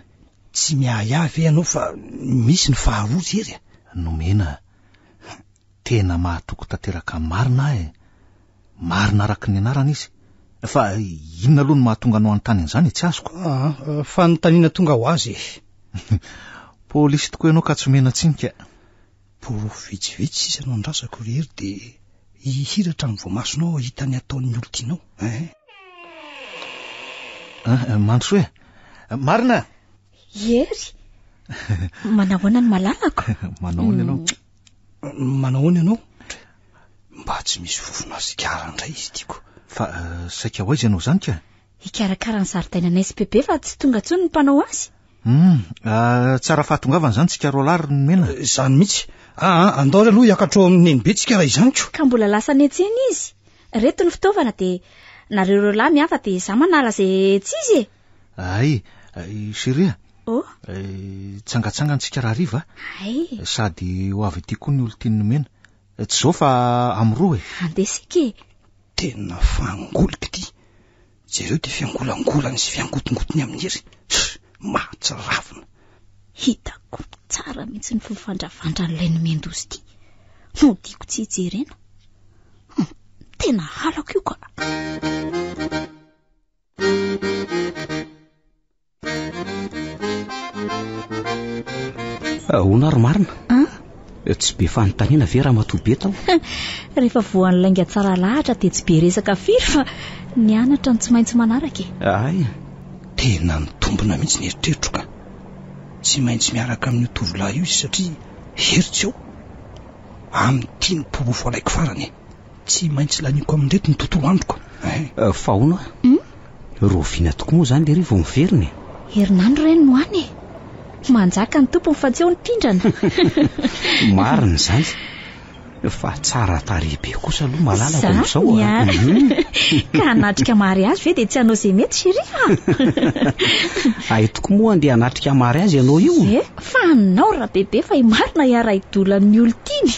Tsy miahiahy ve ianao fa misy ny faharoa ry Hery a? Nomena. Tena mahatoky tanteraka marina aho e! Marina araka ny anarany izy. Fa inona aloha no mahatonga anao hanontany an'izany e? Tsy azoko. Ah, fanontaniana tonga ho azy e! Polisy tokoa ianao ka tsy omena tsiny ka. Porofo vitsivitsy sisa no andrasako ry Hery dia hihiratra ny voamasonao hahita ny ataon'ny olon-tianao eh. Ah, mandrosoa e! Marina! Hery! Manahoana ny malalako? Manahoana ianao? Manao ahoana ianao? Mba tsy misy fofona sigara indray izy ity ko. Fa saika ho aiza ianao izany ka? Hikarakara ny zaridainanay sy Bebe fa tsy tonga intsony ny mpanao azy. Hum, tsara fahatongavana izany tsika roalahy ry Nomena. Izany mihitsy. Aa, andao ary aloha hiakatra ao amin'ny nenibe tsika raha izany ko. Ka mbola lasa any an-tsena izy. Reto ny fitaovana dia nareo roalahy mihafa dia izaho manala izay tsy izy e. Hay, chérie a. Oh. Hitsangantsangana tsika rahariva a. Hay. Sady ho avy aty koa ny olon-tian'i Nomena. Tsy izao fa amin'ny roa e. Andeha isika e. Tena fangolika ity. Jereo ity fiangolangolany sy fiangotingotiny amin'ny hery. Mahatsiravina. Hitako tsara mihitsy ny fifandravandran'ilay nomen-doza ity. Modiako tsy hijerena. Tena halako io ka. Ahoana ary marina? Tsy be fanontaniana ve ramatoa be tao? Rehefa voan'ny lainga tsara lahatra dia tsy be resaka firy fa ny anatra no tsy maintsy manaraka e. Ay. Tena mitombina mihitsy ny eritreritro ka. Tsy maintsy miaraka amin'io tovolahy io izy satria hery tsy eo. Amin'ity no porofo alaiko farany e. Tsy maintsy laniako amin'ireto ny tontolo androko eh. Fa ahoana hoa? Hum? Rahoviana tokoa moa izany lery vao miverina e? Herinandro re no any e! Manjaka ny tompony fa tsy eo ny mpindrana. Marina izany. Fa tsara tarehy be kosa aloha malalako amin'izao a. Izany a! Ka hanatrika mariazy ve dia tsy hanao izay mety chérie a! Hay tokoa moa andeha hanatrika mariazy ianao io? Ie, fa anao Rabebe fa i Marina hiara-hidola amin'ny olon-tiany.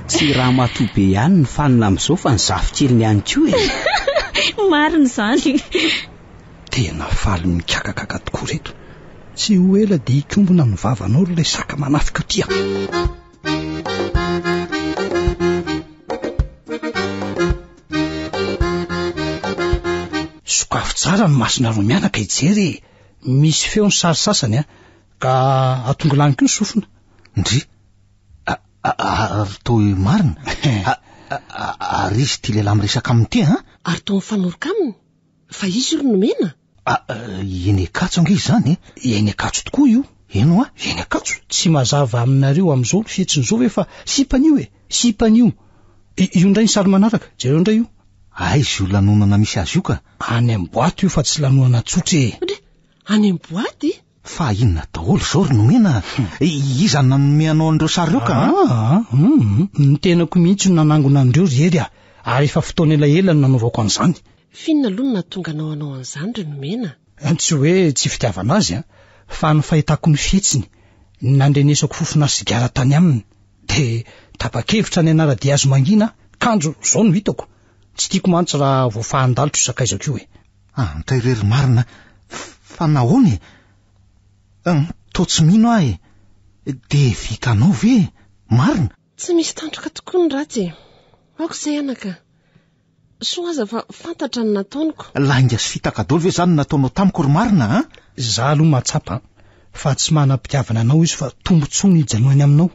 Tsy ramatoa be ihany no fanina amin'izao fa ny zafikeliny ihany koa e! Marina izany. Tena faly mikakakaka tokoa reto. Tsy ho ela dia hikombona ny vavanao ry ilay saka manafika ity a! Sokafy tsara ny masonareo mianaka hijery e! Misy feo ny sary sasany a! Ka atongilano koa ny sofina. Ndry! Ary toa marina? Ary izy ity lehilahy miresaka aminy ity an? Ary toa mifanoroka aminy? Fa izy io ry nomena? Eny Ankatso ange izany e! Eny Ankatso tokoa io. Eny hoa? Eny Ankatso. Tsy mazava aminareo amin'izao ny fihetsiny izao ve fa sipany io e! Sipany io. Io indray ny sary manaraka. Jereo indray io. Aiza io lanonana misy azy io ka? Any amin'ny boaty io fa tsy lanonana tsotra e! Ndry! Any amin'ny boaty? Fa inona daholo izao ry Nomena a? Iza no nanome anao an'ireo sary ireo ka? Aa, hum, ny tenako mihitsy no nanangona an'ireo ry Hery a! Ary efa fotoana elaela no nanaovako an'izany. F'inona aloha no nahatonga anao hanao an'izany ry Nomena? Tsy hoe tsy fitiavana azy an, fa ny fahitako ny fihetsiny, ny nandrenesako fofona sigara tany aminy, dia tapa-kevitra ny hanara-dia azy mangina aho, kanjo izao no hitako. Tsy tiako mantsy raha voafahan-dalitra io sakaizako io e. Antra irery marina fa nahoana e? Toa tsy mino aho e! Dia vitanao ve e? Marina? Tsy misy tandroka tokoa ny ratsy e! Aoka izay anaka! Soa aza fa fantatra ny nataoniko. Lainga sy fitaka daholo ve izany no nataonao tamiko ry marina a? Izaho aloha mahatsapa fa tsy manam-pitiavana anao izy fa tombontsoa no ijanonany aminao.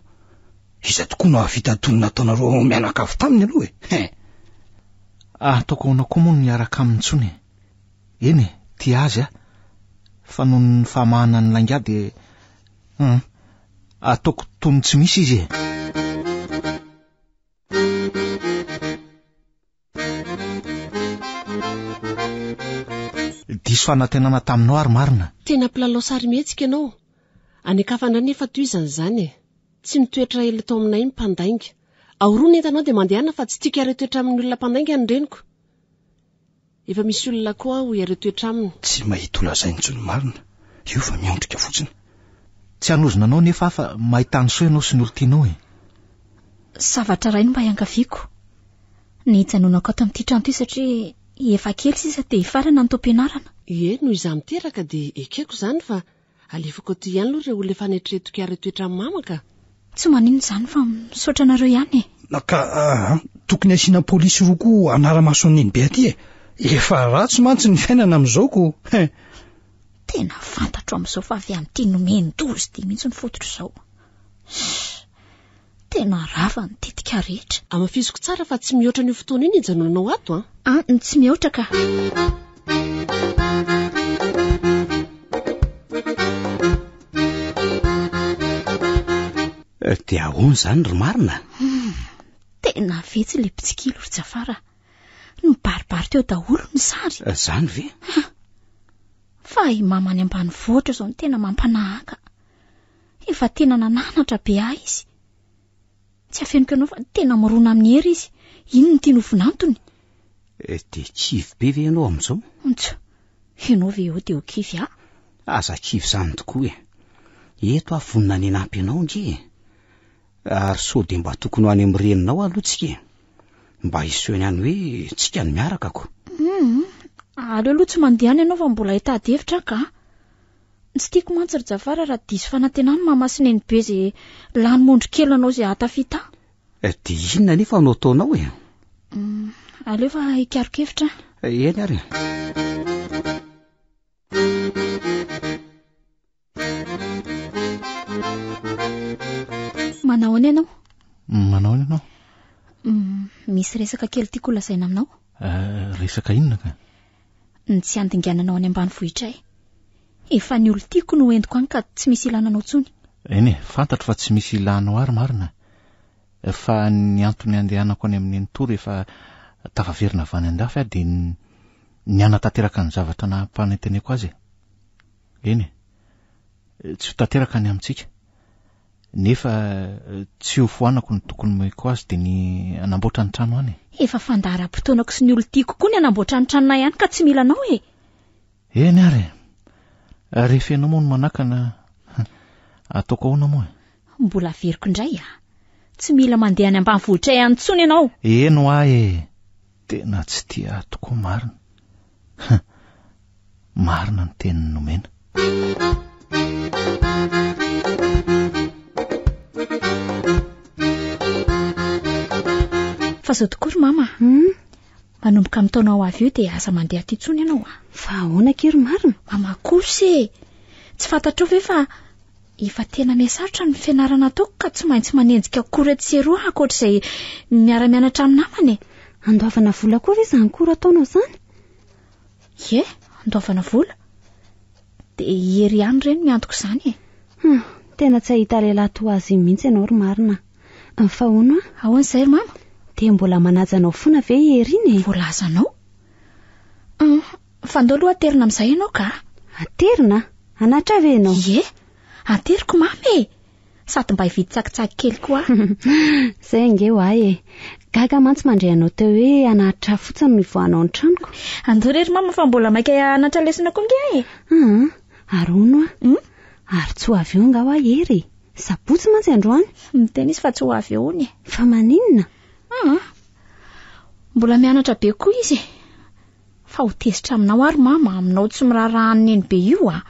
Iza tokoa no hahavita toy ny nataonareo mianakavy taminy aloha e? He! Ataoko ahoana koa moa no hiaraka aminy intsony e? Eny e, tia azy aho. Fa noho ny fahamahana ny lainga dia hum, ataoko toy ny tsy misy izy e. Diso fanantenana taminao ary marina. Tena mpilalao sarimihetsika ianao. Any an-kafa indray nefa tohizana izany e. Tsy mitoetra ela eto aminay ny mpandainga. Aoroa ny entanao dia mandehana fa tsy tiako hiara toetra amin'ny olona mpandainga ny reniko. Efa misy olona koa aho hiara toetra aminy. Tsy mahita ho lazaina intsony marina io fa miondrika fotsiny. Tsy hanozona anao nefa aho fa mahita ny soa ianao sy ny olon-tianao e. Zavatra iray no mba iangaviako. Ny hijanonako ato amin'ity trano ity satria efa kely sisa dia hifarana ny taom-pianarana. Ie, noho izaho miteraka dia ekeko izany fa Alefako aty ihany aloha ireo olona efa neritreretiko hiara-toetra amin'i mama ka. Tsy maninona izany fa misaotra anareo ihany e. Na ka ah, tokony asiana polisy roa koa hanara-maso an'i Nenibe aty e. Efa ratsy mantsy ny fiainana amin'izao ko. Hein. Tena fantatro amin'izao fa avy amin'ity nomen-doza ity mihitsy ny fototr'izao. Shh. Tena rava ny tetika rehetra. Hamafisiko tsara fa tsy mihoatra an'io fotoana io ny hijanonanao ato an. An, tsy mihoatra ka. Eh, dia ahoana izany ry marina? Hmm, tena vetsy ilay mpitsikilo ry Jafara. Nibaribary teo daholo ny sary. Eh, izany ve? Fa i mama any ambanivohitra izao no tena mampanahaka. Efa tena nananatra be ahy izy. Tsy afeniko anao fa tena mirona amin'ny hery izy. Inona no tiany ho vinantony? Eh, dia kivy be ve ianao amin'izao? Ntsa, ianao ve eo dia ho kivy aho? Aza kivy izany tokoa e. Eto aho vonona ny hanampy anao ange e. Ary sao dia mba tokony ho any amin'ny reninao aloha tsika e. Mba hiseho any hoe tsika no miaraka ko. Hum, aleo aloha tsy mandeha any ianao fa mbola hitady hevitra aho ka. Tsy tiako mantsy ry Jafara raha diso fanantenana mama sy nenibe ze lany mondro kely nanao ze hahatafita ahy. Eh, dia inona anefa no ataonao e? Mm, aleo fa hikaroka hevitra aho. Eh, eny ary. Manao ahoana ianao? Manao ahoana ianao? Mm, misy resaka kely tiako holazaina aminao. Eh, resaka inona ka? Ny tsy handingananao any ambanivohitray. Efa ny olon-tiako no entiko any ka tsy misy ilana anao intsony. Eny e, fantatro fa tsy misy ilanao ary marina. Fa ny antony andehanako any amin'ny nenitoa rehefa tafaverina avy any an-dafy aho dia ny hanatanteraka ny zavatra nampananteneko azy e. Eny e, tsy ho tanteraka ny amintsika. Nefa tsy ho foanako ny tokony nomeko azy dia ny hanamboatra ny trano any e. Efa fandaharam-potoanako sy ny olon-tiako koa ny hanamboatra ny tranonay any ka tsy mila anao e. Eny ary e. Rehefa ianao moa no manakana, ataoko ahoana moa e? Mbola averiko indray a. Tsy mila mandeha any ambanivohitray any intsony ianao. Eny hoa e. Tena tsy tia ahy tokoa marina. Marina ny tenin'i Nomena. Fa izao tokoa ry mama. Hmm? Manomboka amin'ny taona ho avy io dia aza mandeha aty intsony ianao a. Fa ahoana akia ry marina? Mama kosa e! Tsy fantatrao ve fa efa tena mihasarotra ny fianarana ataoko ka tsy maintsy manenjika cours etsy sy eroa ankoatr'izay miara-mianatra amin'ny namana e. Andoavana vola koa ve izany cours ataonao izany? Ie, andoavana vola. Dia i Hery ihany re no miantoka izany e. Hum, tena tsy hahita lehilahy toa azy iny mihitsy ianao ry marina. Fa hono a? Ahoana izay ry mama? Dia mbola manaja anao foana ve i Hery iny e? Voalazanao. Hum, fa ndao aloha aterina amin'izay ianao ka. Aterina? Hanatra ve ianao? Ie, ateriko mama e. Sady mba hividy tsakitsaky kely koa aho. Izay ange ho ahy e. Gaga mantsy mandre anao teo hoe hanaritra fotsiny no hivoahanao ny tranoko. Andao re ry mama fa mbola maika hanatra lesona koa ange aho e. Aa, ary hono aho. Hmm? Ary tsy ho avy eo angaha hoa Hery e? Sabotsy mantsy androany. Miteny izy fa tsy ho avy eo hono e. Fa maninona? Aa, mbola mianatra be koa izy e. Fa ho tezitra aminao ary mama, aminao tsy miraharaha an'i Nenibe io a!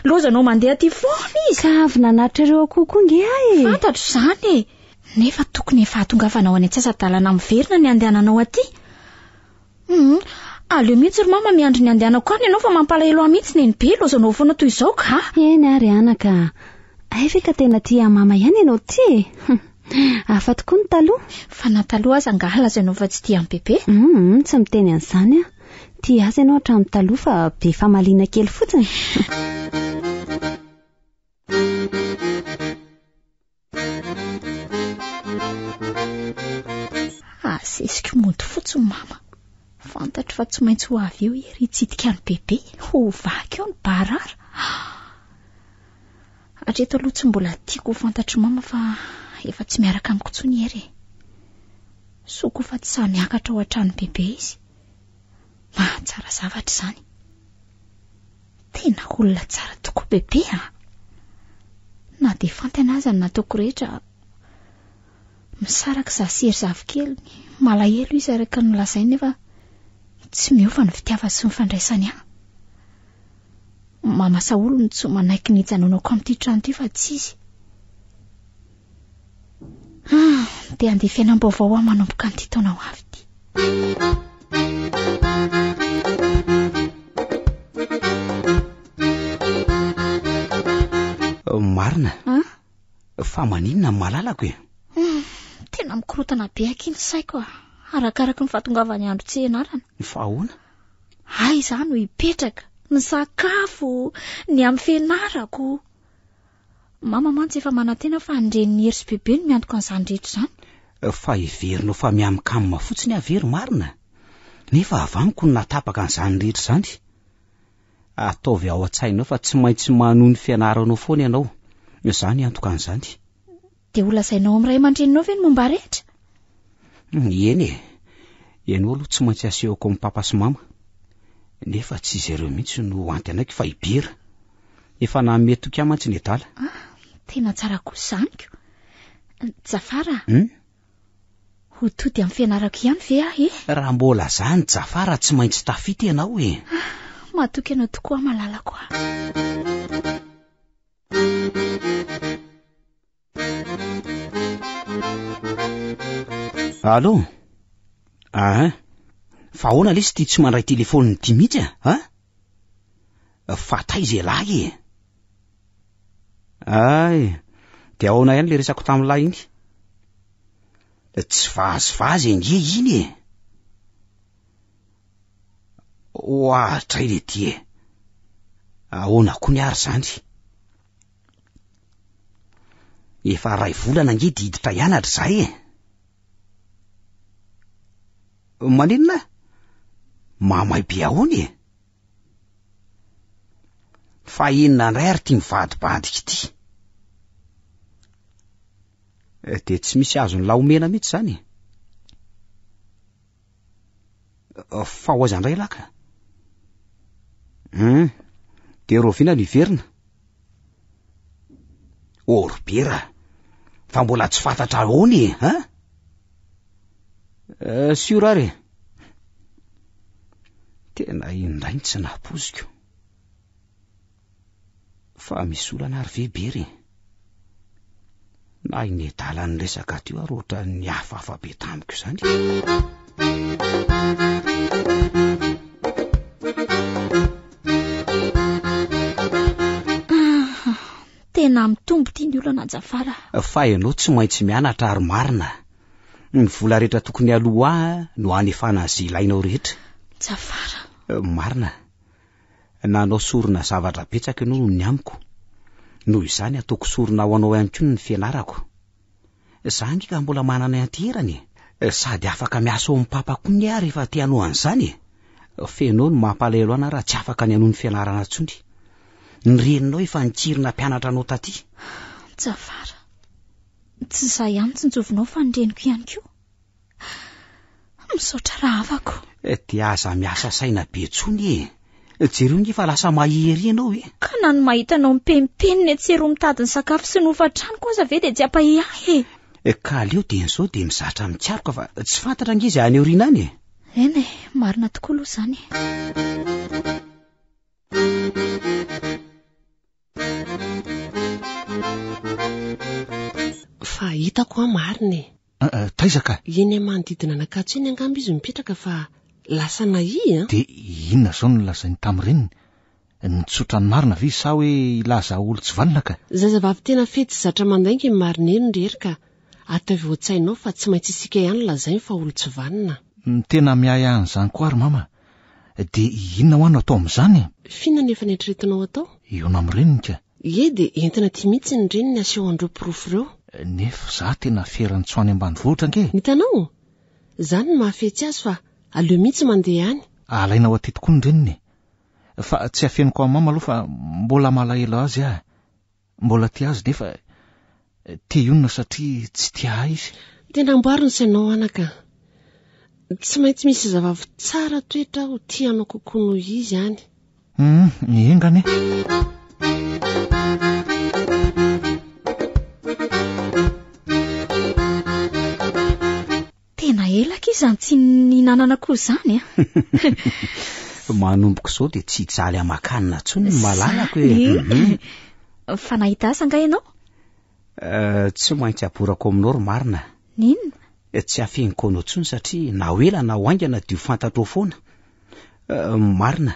Lozanao mandeha aty foana izy! Ka avy nanatitra ireo akoho koa nge aho e! Fantatro izany e! Nefa tokony efa hahatongavanao any antsasa-dalana miverina ny handehananao aty. Hum, aleo mihitsy ry mama miandry ny handehanako any ianao fa mampalahelo ahy mihitsy Nenibe, lozanao foana toy izao ka! Eny ary anaka a! Hay ve ka tena tia an'i mama ihany ianao ity e! Hafa tokoa ny taloha. Fa na taloha aza angaha lazainao fa tsy tia an'i Bebe? Hum, tsy miteny an'izany aho. Tia azy ianao hatramin'ny taloha fa be famaliana kely fotsiny. Asesiko mody fotsiny mama. Fantatro fa tsy maintsy ho avy eo iry hitsidika an'i Bebe. Ho vaky eo ny barara. Hatreto aloha tsy mbola tiako ho fantatr'i mama fa efa tsy miaraka amiko intsony Hery e. Soa koa fa tsy sahy miakatra ao an-tranon'i Bebe izy. Mahatsara zavatra izany. Tena olona tsara tokoa Bebe a! Na dia fantany aza ny nataoko rehetra, misaraka izaho sy Hery zafikeliny. Malahelo izy araka ny nolazainy nefa tsy miova ny fitiavany sy ny fandraisany ahy. Mama Saholy no tsy manaiky ny hijanonako amin'ity trano ity fa tsy izy. Ah, dia handeha fiainam-baovao aho manomboka an'ity taona ho avy ity. Marina. Fa maninona ny malalako e? Hmm, tena mikorotana be aky ny saiko a. Arakaraky ny fahatongavan'ny andro tsy ianarana. Fa ahoana? Aiza aho no hipetraka? Ny sakafo, ny amin'ny fianarako. Mama mantsy efa manantena fa ny renin'i Hery sy Bebe no miantoka an'izany rehetra izany. Fa heverinao fa mihamokam fotsiny aho ve ry marina? Nefa avy amiko no nahatapaka an'izany rehetra izany. Ataovy ao an-tsainao fa tsy maintsy manohy ny fianaranao foana ianao. Izaho no hiantoka an'izany. Dia holazainao amin'ny ray aman-dreninao ve ny momba rehetra? Eny e. Ianao aloha tsy maintsy asehoko amin'i papa sy mama. Nefa tsy izy ireo mihitsy no antenaiko fa i Bera. Efa nanome toky ahy mantsy nedala. Ah, tena tsara kosa izany ko. Jafara a. Hmm? Ho tody amin'ny fianarako ihany ve aho e? Raha mbola zany Jafara tsy maintsy tafita ianao e. Ah, matoky anao tokoa aho malalako a. Allô? Ahin. Fa ahoana lesy ity tsy mandray telefaonina ity mihitsy a? An? Fa taiza ialahy e? Ay, dia ahoana ihany le resako tamin'ilay iny? Tsy vazivazy ange iny e! Ohatray le ty e! Ahoana koa ny ary izany? Efa ray volana ange dia hiditra hianatra izahay e! Maninona? Mamay be ahoana e? Fa inona indray ary ity mivadibadika ity? Eh, dia tsy misy azon'ny lahy omena mihitsy izany e. Eh, fa ho aiza indray laka? Hum, dia rahoviana no hiverina? Orbera, fa mbola tsy fantatra ahoana e, hein? Eh, sûr ary e. Tena indray ny tsy nampoiziko. Fa misy olana ary ve Bery e? Na i Nedala niresaka teo ary ohatran'ny hafahafa be tamiko izany. Tena mitombo ity ny olana Jafara. Fa ianao tsy maintsy mianatra ary marina. Ny vola rehetra tokony aloa ahy no hanefana izay ilainao rehetra. Jafara. Marina. Nanao sorona zavatra betsaka ianao noho ny amiko. Noho izany ataoko sorona ho anao ihany koa ny fianarako. Za ange ka mbola manana ianteherana e! Sady afaka miasa ao amin'ny papa koa nge aho rehefa te hanao an'izany e! F'enao no mampalahelo ana raha tsy afaka ny hanohy ny fianarana intsony. Ny reninao efa nikiry nampianatra anao taty. Jafara, tsy izaho ihany tsinjovinao fa ny reniko ihany koa. Misaotra rahavako. Eh, dia aza miasa saina be intsony e. Jereo nge fa lasa mahia ery ianao e. Ka na ny mahita anao mipenimpenina etsy eroa mitady ny sakafo sy ny hofan-tranoko aza ve dia tsy hampahia ahy e. Eh, ka aleo dieny izao dia mizatra mikaroka fa tsy fantatra ange izay any aoriana any e. Eny e, marina tokoa aloha izany e. Fa hitako an marina e. Eh, taiza ka? Eny amin'ny manodidina an'Ankatso eny angamba izy mipetraka fa lasa nahia an. Dia inona izao no nolazainy tamin'ny reniny? Nitsotra ny marina ve izy sa hoe hilaza olon-tsy vanona ka? Zazavavy tena fetsy zatra mandainga i Marinelo ry Hery ka ataovy ao an-tsainao fa tsy maintsy isika ihany lazainy fa olon-tsy vanona. Ny tena miahy ahy an'izany koa ary mama, dia inona hoa no atao amin'izany e? F'inona no efa neritreretinao atao? Hihaona amin'ny reniny ka. Ie dia entina aty mihitsy ny reniny aseho an'ireo porofo ireo. Nefa za tena feran'ny tsy ho any ambanivohitra ange e! Hitanao? Izany no mahafetsy azy fa aleo mihitsy mandeha any. Alaina ho aty tokoa ny reniny e! Fa tsy afeniko amin'i mama aloha fa mbola malahelo azy aho. Mbola tia azy nefa te hionona satria tsy tia ahy izy. Tena amboary ny sainao anaka. Tsy maintsy misy zazavavy tsara toetra ho tia anao kokoa noho izy any. Hum, enga anie. Tena ela akia izany tsy nihinanana akoho izany a. Manomboka izao dia tsy hijaly aman-kanina intsony ny malalako e. Izany e. Fa nahita asa angaha ianao? Eh, tsy maintsy aborako aminao ry marina. N'inona? Eh, tsy afeniko anao intsony satria na ho ela na ho haingana dia ho fantatrao foana. Eh, marina.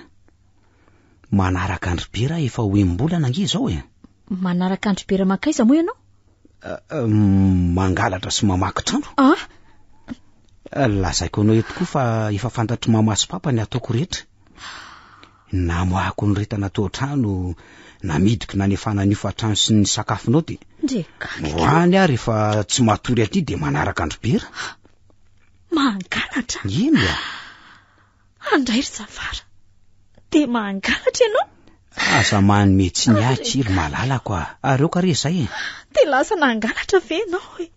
Manaraka an-dry Bera efa ho enim-bolana ange izao e. Manaraka an-dry Bera mankaiza moa ianao? Mangalatra sy mamaky trano. Ah! Lazaiko anao eto koa fa efa fantatr'i mama sy papa ny ataoko rehetra. Namoahako ny rentana tao an-trano, namidiko nanefana ny hofantrano sy ny sakafonao dia Ndre gaga. Ho any aho rehefa tsy matory aty dia manaraka an-dry Bera. Mangalatra? Eny e. Andray ry Jafara. Dia mangalatra ianao? Aza manome tsiny ahy akia ry malalako a. Ary aoka re izay e. Dia lasa nangalatra ve ianao e?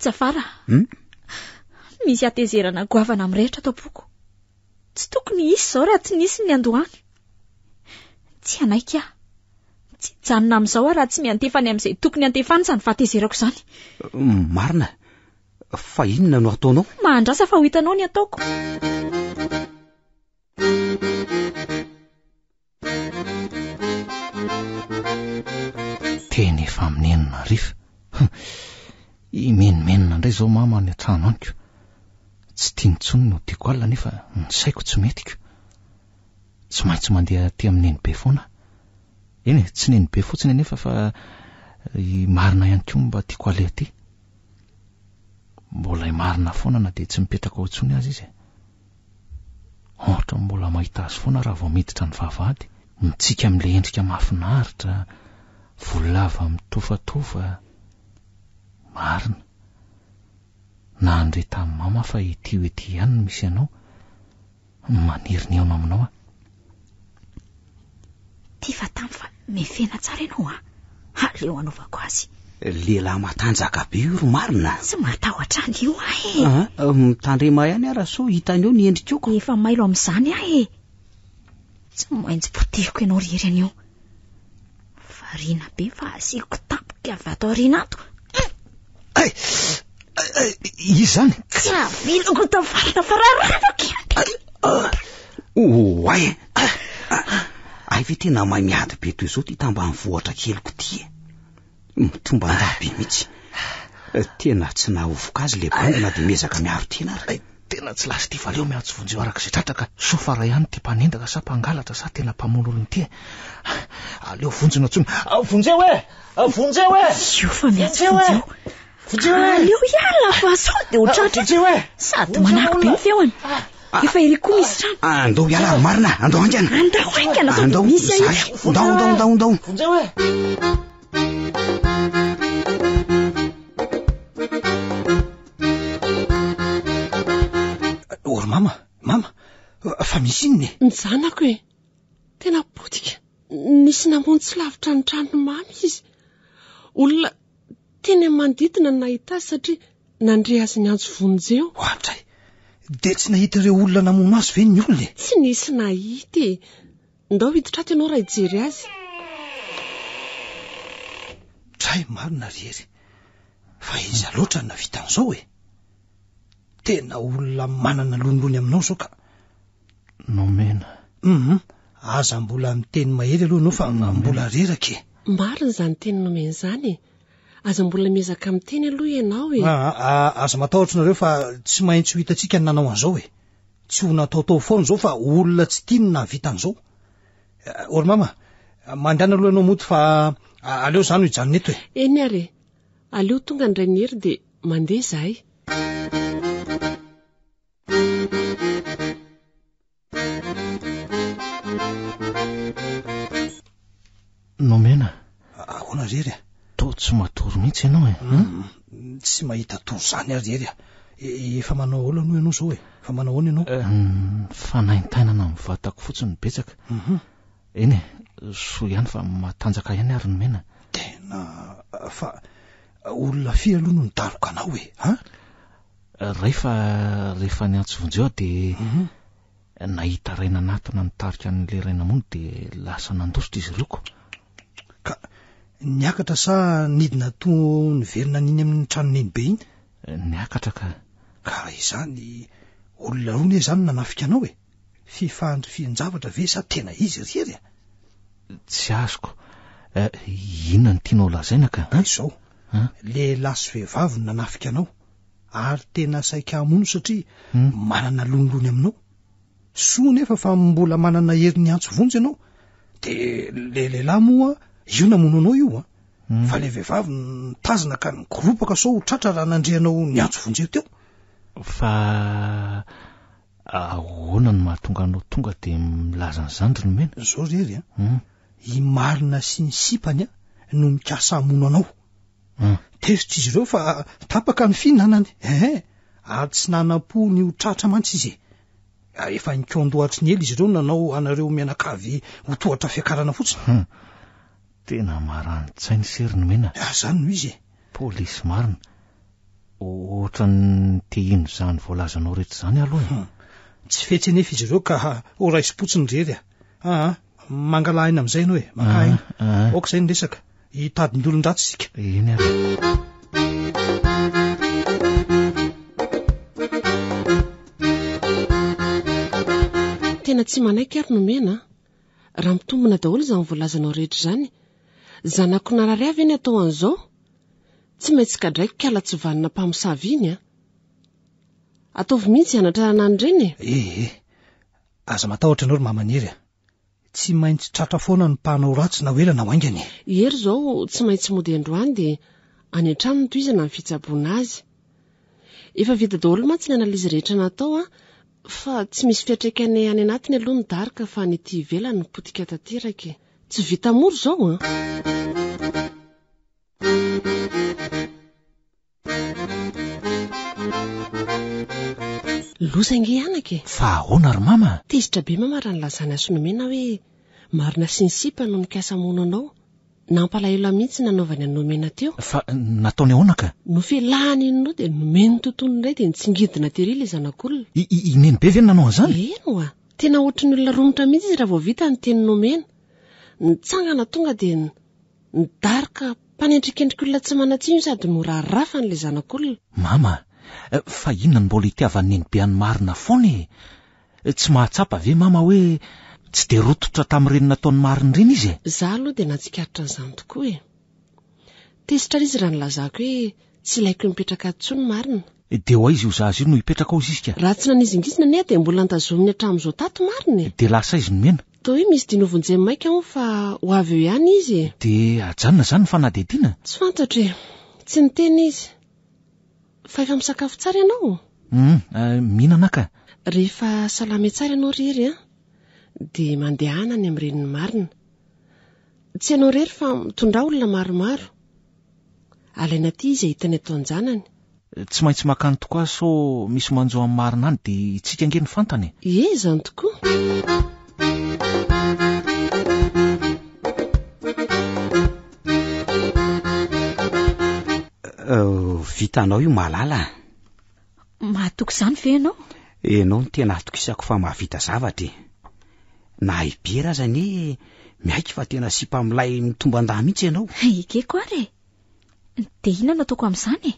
Jafara. Hmm? Misy hatezerana goavana mirehitra ato am-poko. Tsy tokony hisy izao raha tsy nisy ny niandohany. Tsy hanaiky aho. Tsy hijanona amin'izao aho raha tsy miantefa any amin'izay tokony hiantefany izany fahatezerako izany. Marina. Fa inona no ataonao? Mahandrasa fa ho hitanao ny ataoko. Tena efa minenina rifa. Himenomenona indray izao mama any an-trano any ko. Tsy tiany intsony ny hodiako alina nefa ny saiko tsy mety ko. Tsy maintsy mandeha aty amin'ny nenibe foana aho. Eny e, tsy nenibe fotsiny anefa fa i Marina ihany koa mba tiako aleha aty. Mbola i Marina foana na dia tsy mipetraka ao intsony aza izy e. Ohatra mbola mahita azy foana raha vao miditra ny vavahady. Mitsiky amin'ilay endrika mahafinaritra, volo lava mitofatofa. Marina. Nandre tamin'i mama fa ety ho ety ihany no misy anao. Maniry ny hihaona aminao aho. Ty fa tamy fa mefena tsara ianao a! Aleo hanaovako azy. Lehilahy matanjaka be io ry marina. Tsy matahotra an'io aho e. Ah, mitandrema ihany aho raha sao hitany eo ny endrikoko. Efa mailo amin'izany aho e. Tsy maintsy potehiko ianao ry Hery anio. Variana be fa asiako tampoka avy ato aoriana ato. Ay! Iza izany? Tsy avelako ho tafarina fa rarahako. Oay! Ay ve tena mahay miady be toy izao ity tambanivohitra keliko ity e? Mitomban-dahy be mihitsy. Tena tsy nahovoka azy ilay bandy na dia miezaka miaro tena ary. Tena tsy lasa ity fa aleo miantso vonjeo araka izay tratra ka. Soa fa ray ihany ity mpanendaka sa mpangalatra sa tena mpamono olona ity e. Aleo vonjina intsony. Vonjeo e! Vonjeo e! Io fa miantso vonjeo. Vonjeo e! Aleo hiala fa sao dia ho tratra. Vonjeo e! Sady manako be ny feony. Efa ery koa misy trano. Andao hiala ry marina, andao haingana. Andao haingana sao dia misy ahita. Andao, andao, andao, andao. Vonjeo e! O ry mama, mama, fa misy inona e? Ny zanako e! Tena potika. Nisy namono tsy lavitra ny tranon'i mama izy. Olona teny amin'ny manodidina no nahita azy satria nandre azy niantso vonjeo. Ohatray! Dia tsy nahita ireo olona namono azy ve ny olona e? Tsy nisy nahita e! Ndao hiditra ato ianao raha hijery azy. Dray marina ry Hery, fa iza loatra no nahavita an'izao e? Tena olona manana lonilony aminao izao ka. Nomena. Hum, aza mbola miteny mahery aloha ianao fa mbola reraka e. Marina izany teny nomena izany e. Aza mbola miezaka miteny aloha ianao e. Aa, aza matahotra nareo fa tsy maintsy ho hitantsika ny nanao an'izao e. Tsy ho nataotao foana izao fa olona tsy tia no nahavita an'izao. Ô ry mama, mandehana aloha ianao mody fa aleo izaho no hijanona eto e. Eny ary e. Aleo tonga ny rain'i Hery dia mandeha izahay. Nomena. Ahoana ry Hery a? Toa tsy matory mihitsy ianao e. Hmm? Tsy mahita tory izany ary Hery a. E, efa manao ahoana aloha ianao izao e? Efa manao ahoana ianao? Eh, fanaintainana amin'ny vatako fotsiny no betsaka. Mhm. Eny e, soa ihany fa matanjaka ihany ary Nomena. Tena fa olona firy aloha no nidaroka anao e? Ha? Ray fa rehefa niantso vonjeo aho dia mhm. nahita ray nanatona nitarika an'ilay ray namono dia lasa nandositra izy ireo ko. Ka niakatra sa nidina to niverina an'iny amin'ny trano nenibe iny? Niakatra ka. Ka raha izany olona roa ne izany nanafika anao e? Fifandrifian-javatra ve sa tena izy ry Hery a? Tsy azoko. Eh, inona no tianao lazaina ka? An? Izao, lehilahy sy vehivavy no nanafika anao, ary tena saika hamono satria manana lonilony aminao. Soa nefa fa mbola manana hery niantso vonjy ianao. Dia le lehilahy moa io namono anao io an. Fa le vehivavy nitazona ka nikoropaka sao ho tratra raha nandre anao niantso vonjeo teo. Fa ahoana no mahatonga anao tonga dia milaza an'izany ry Nomena? Izao ry Hery an. I Marina sy ny sipany an no mikasa hamono anao. Tezitra izy ireo fa tapaka ny fihinanany. Ehe, ary tsy nanam-po ny ho tratra mantsy izy e. Efa nikaon-doha hatry ny ela izy ireo nanao anareo mianakavy ho tohatra fiakarana fotsiny. Hum, tena marani-tsaina ise ry Nomena. Ah, izany no izy e. Polisy marina. Ohatran'ny te hino izany voalazanao rehetra izany aloha e. Hum, tsy fetsy anefa izy ireo ka ho raisim-potsiny ry Hery a. Aa, mangala aina amin'izay ianao e, maka aina. Aoka izay ny resaka. Hitady ny olon-dratsy isika. Eny ary. Tena tsy manaiky ary Nomena a. Raha mitombina daholo izany voalazanao rehetra izany, zanako narary ahy ve ny atao an'izao? Tsy maintsy gadraiko kala tsy vanona mpamosavy iny a. Ataovy mihitsy hanatrarana an'ireny e. Ee, aza matahotra ianao ry Mamaniry a. Tsy maintsy tratra foana ny mpanao ratsy na ho ela na ho haingana e! I Hery izao tsy maintsy mody androany dia any an-trano no tohizana ny fitsaboana azy. Efa vita daholo mantsy ny analyse rehetra natao an, fa tsy misy fiantraikany any anatiny aloha ny daroka fa ny ety ivelany no potika tanteraka e! Tsy vita mora izao an! Loza ange anaka e! Fa ahoana ry mama? Tezitra be mama raha nilazan'i Hasonomena hoe marina sy ny sipa no nikasa hamono anao. Nampalahelo ahy mihitsy ny nanaovany an'i Nomena teo. Fa nataony ahoana ka? Nofelahany iny roa dia nomeny tontolo indray dia nitsingidina tery ilay zanak'olona. I, i, i Nenibe ve no nanao an'izany? Eny oa! Tena ohatry ny olona romotra mihitsy izy raha vao vita ny tenin'i Nomena. Nitsangana tonga dia Nidaroka mpanendrikendrik'olona tsy manan-tsiny io sady norarafany ilay zanak'olona. Mama, fa inona no mbola itiavan'i Nenibe an'i Marina foana e? Tsy mahatsapa ve Mama hoe tsy dia rototra tamin'ireny nataon'i Marina ireny izy e? Izaho aloha dia nahatsikaritra an'izany tokoa e. Tezitra ary izy raha nilazako hoe tsy ilaiko mipetraka ato intsony Marina. Dia ho aiza io zaza io no hipetraka ao zisika? Raha tsy nanizingizina anie aho dia mbola notazominy hatramin'izao tato Marina e. Dia lasa aiza nomena? Toa hoe misy dia novonjeny maika hono fa ho avy eo ihany izy e. Dia ajanona izany ny fanadihadiana? Tsy fantatro e. Tsy niteny izy. Fa efa misakafo tsara ianao? Hum, mihinana aho ka. Rehefa salama tsara ianao ry Hery an, dia mandehana any amin'ny reniny marina. Tsy ianao irery fa mitondrà olona maromaro. Alaina aty izy ahita ny ataon-janany. Tsy maintsy makany tokoa aho sao misy manjo amin'ny marina any dia itsika ange no fantany e. Ie, izany tokoa. Vitanao io Malala a. Mahatoky izany ve ianao? Ianao no tena atokisako fa mahavita zavatra e. Na i Bera aza anie miaiky fa tena sipa milay mitomban-dahy mihitsy ianao. Ekeko ary e. Dia inona no ataoko amin'izany e?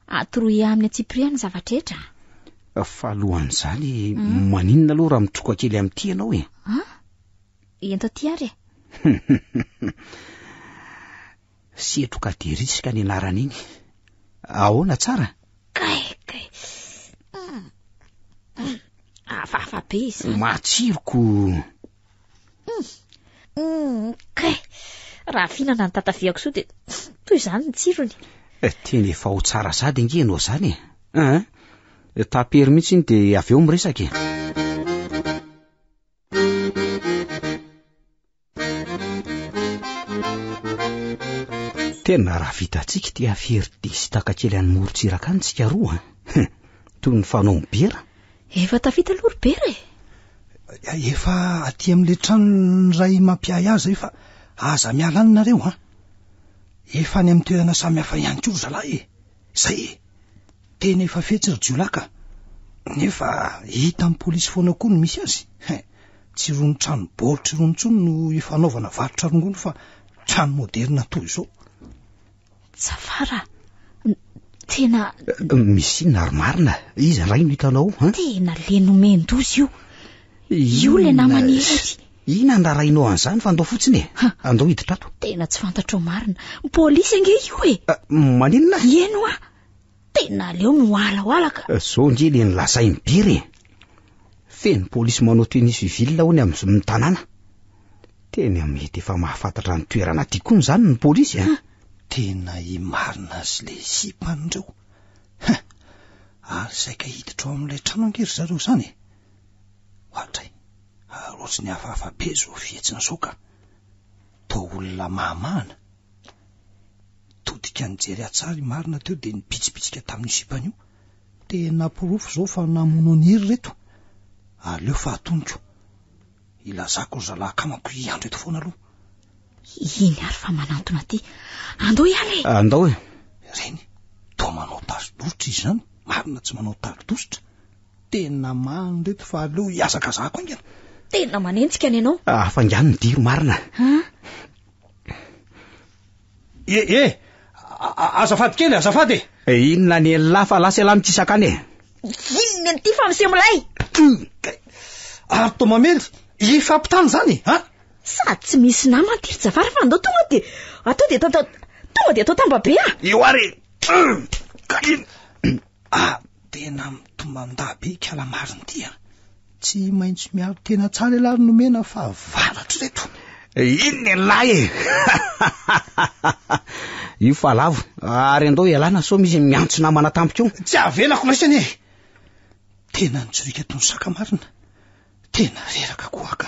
Atoroy ahy amin'ny antsipiriany ny zava-drehetra. Fa alohan'izany, maninona aloha raha mitroka kely amin'ity ianao e? An? Ento aty ary e. Setroka derisika ny anaran'iny. Ahoana tsara? Kay, kay. Hafahafa be izany. Matsiro ko. Kay, raha fihinana ny tataviako soa dia toy izany ny tsirony. Eh, tena efa ho tsara sady ange ianao izany e. Hein? Tapery mihitsy iny dia avy eo miresaka e. Tena raha vitantsika ity afera disitaka kely any morontsiraka any tsika roa an! Toy ny fanao mibera. Efa tafita aloha ry Bera e! Efa aty amin'ilay tranon'ny ray mampiahy azy izay fa aza miala any nareo an! Efa any amin'ny toerana samihafa ihany koa ry zalahy e! Izay e! Tena efa fetsy ry jiolahy ka! Nefa hitan'ny polisy foana koa ny misy azy. Hein! Tsy irony trano baoritra irony intsony no ifanaovana varotra rongony fa trano moderina toy izao. Tsafara, tena... Misy inona ary marina? Iza indray no hitanao? Tena le nomen-doza io. Io ilay naman'i Hery. Inona no raharahinao an'izany fa andao fotsiny e. Andao hiditra ato. Tena tsy fantatrao marina. Polisy ange io e. Maninona? Eny hoa. Tena aleo mihoalahoala ka. Zao ange le nolazain'i Biry e. Feno polisy manao tenue civile hono amin'ny tanàna. Tena mety efa mahafantatra ny toerana aty koa izany ny polisy a. Tena i Marina sy le sipany ireo. Hein! Ary saika hiditra ao amin'ilay trano ange ry zareo izany e. Ohatray, ary ohatry ny hafahafa be izao fihetsiny izao ka. Toa olona mahamahana. Nitodika nijery ahy tsara i Marina teo dia nibitsibitsika tamin'io sipany io. Tena porofo izao fa namono an'i Hery ireto. Aleo fa atoniko. Ilazako ry zalahy akamako hiandry eto foana aloha. Iny ary fa manantona aty. Andao hiala e! Andao e! Reny, toa manao tari-dositra izy izany. Marina tsy manao tari-dositra. Tena marina ireto fa aleo hihazakazahako haingana. Tena manenjika ny anao. Hafaingano ny dia ry marina. E e! Azafady kely, azafady e! Inona ny elah fa lasa elah mikisaka any e! Inona an'ity fa miseho milay? Ary toa mamely, hifampitana izany e! An? Sady tsy misy namana ity ry Jafara fa andao tonga dia atao dia atao tonga dia atao tambabe ah! Eo ary e! Ka ino? Ah, tena mitomban-dahy be ikala marina ity an! Tsy maintsy miaro tena tsara ialahy ry Nomena fa varatra ireto. Inona ialahy e! Io fa lavo, ary andao ialana sao misy miantso namana tampoka eo. Tsy avelako raisy anie e! Tena nitsoriaka toy ny saka marina. Tena reraka koa aho ka.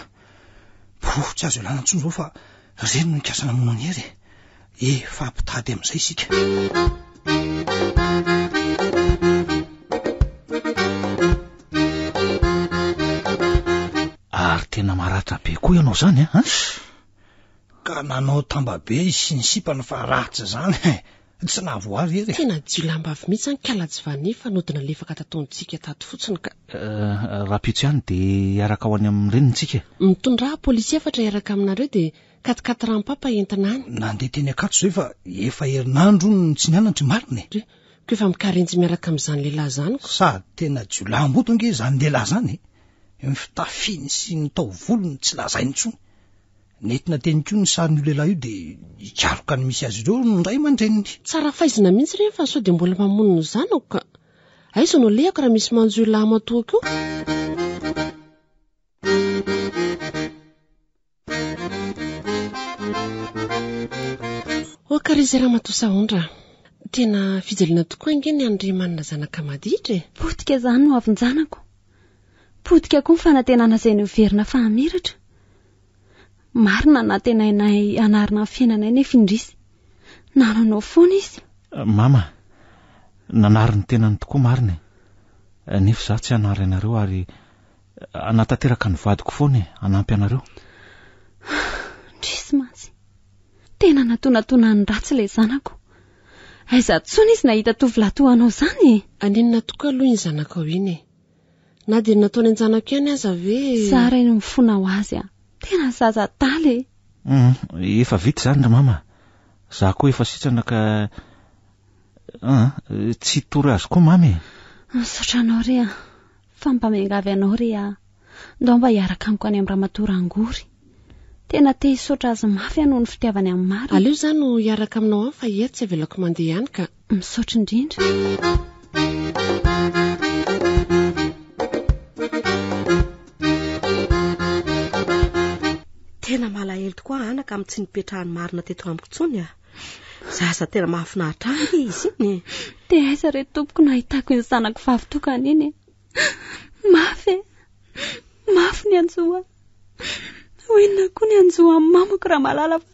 Porofo tsy azo ialana intsony izao fa ireny no nikasa namono an'i Hery e. Efa mpitady amin'izay isika. Ary tena maratra be koa ianao izany an? Ka nanao tambabe izy sy ny sipany fa ratsy izany e. Tsy nahavoary Hery e. Tena jiolahim-bavy mihitsy an kala Jvani fa nody nalefaka tataontsika tato fotsiny ka. Eh, rahampitso ihany dia hiaraka ho any amin'ny reniny tsika e. Mitondrà polisy efatra hiaraka aminareo dia katikaty rampapa entina any. Nandeha teny Ankatso izay fa efa herinandro hono no tsy nianatra i Marina e. Dry, koa efa mikarenjy miaraka amin'izany lehilahy izany ko. Sady tena jiolahim-boto ange izany lehilahy izany e. Ny fitafiny sy ny taovolony tsy lazaina intsony. Nentina teny koa ny sarin'io lehilahy io dia hikaroka ny misy azy ireo ny ray aman-dreniny. Tsara faizina mihitsy ireny fa sao dia mbola mamono ny zanako ka. Aiza no alehako raha misy manjo io lahimatoako io? Oka ry izay ramatoa Sahondra. Tena fijaliana tokoa ange ny an'i manana zanaka maditra e. Potika izany no avin-janako. Potika koa ny fanantenana izay noheverina fa hamiratra. Marina nantenainay hanarina ny fiainanay nefa indrisy. Nananao foana izy. Mama, nanary ny tenany tokoa marina e. Nefa izaho tsy hanary anareo ary hanatanteraka ny vadiko foana e, hanampy anareo. Indrisy mantsy. Tena natonatona ny ratsy ilay zanako. Aiza intsony izy nahita tovolahy toa anao izany e? Aninona tokoa aloha iny zanakao iny e? Na dia ny nataony an-janako ihany aza ve? Zara iny mifona ho azy a. Tena zaza adala e. Hum, efa vita izany ry mama. Za koa efa sitrana ka ah, tsy hitory azy koa mama e. Misaotra anao re a. Fa mba miangavy anao re a. Ndao mba hiaraka amiko any amin'ny ramatoa Rangory. Tena te hisaotra azy mafy aho noho ny fitiavany an'i Marina. Aleo izaho no hiaraka aminao any fa i Hery tsy avelako mandeha any ka. Misaotra indrindra. Tena malahelo tokoa anaka amin'ny tsy nipetrahan'i Marina teto amiko intsony a. Zaza tena mahafinaritra ahy izy iny e. Dia aiza re tompoko no ahitako iny zanako vavy tokana iny e? Mafy e! Mafy ny hanjo ahy. Ho inona koa ny hanjo an'i mamako raha mahalala fa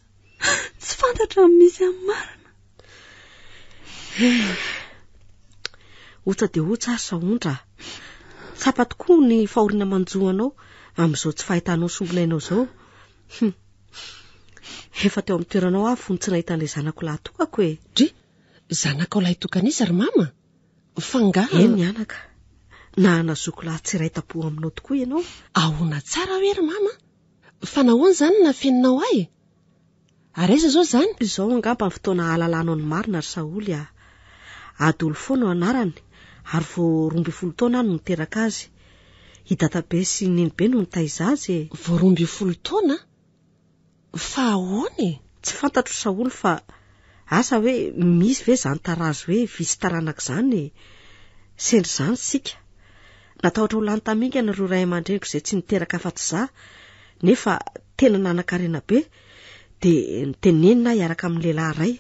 tsy fantatra ny misy amin'ny marina. Hotsa dia hotsa ary Sahondra a. Tsapa tokoa ny fahoriana manjo anao amin'izao tsy fahitanao sombinainao izao. Hum. Efa teo amin'ny toeranao aho fony tsy nahita an'ilay zanako lahy tokako e. Dry, zanakao lahy tokan'iza ry mama? Fa angaha. Eny anaka, nahana zoky lahy tsy iray tampo aminao tokoa ianao. Ahoana tsara hoe ry mama? Fa nahoana izany no nafeninao ahy e? Ary aiza izao izany? Izao angamba ny fotoana hahalalanao ny marina ry Saholy a! Adolfo no anarany ary vao 12 taona aho no niteraka azy. I dadabe sy i nenibe no nitaiza azy e. Vao 12 taona? Fa ahoana e? Tsy fantatro Saholy fa asa hoe misy ve izany tarazo hoe vitsy taranaka izany e? Sendra izany isika. Natahotra ho lany tamingana ireo ray aman-dreniko izay tsy niteraka afa-tsy izaho nefa tena nanan-karena be dia notenenina aho hiaraka amin'ny lehilahy iray.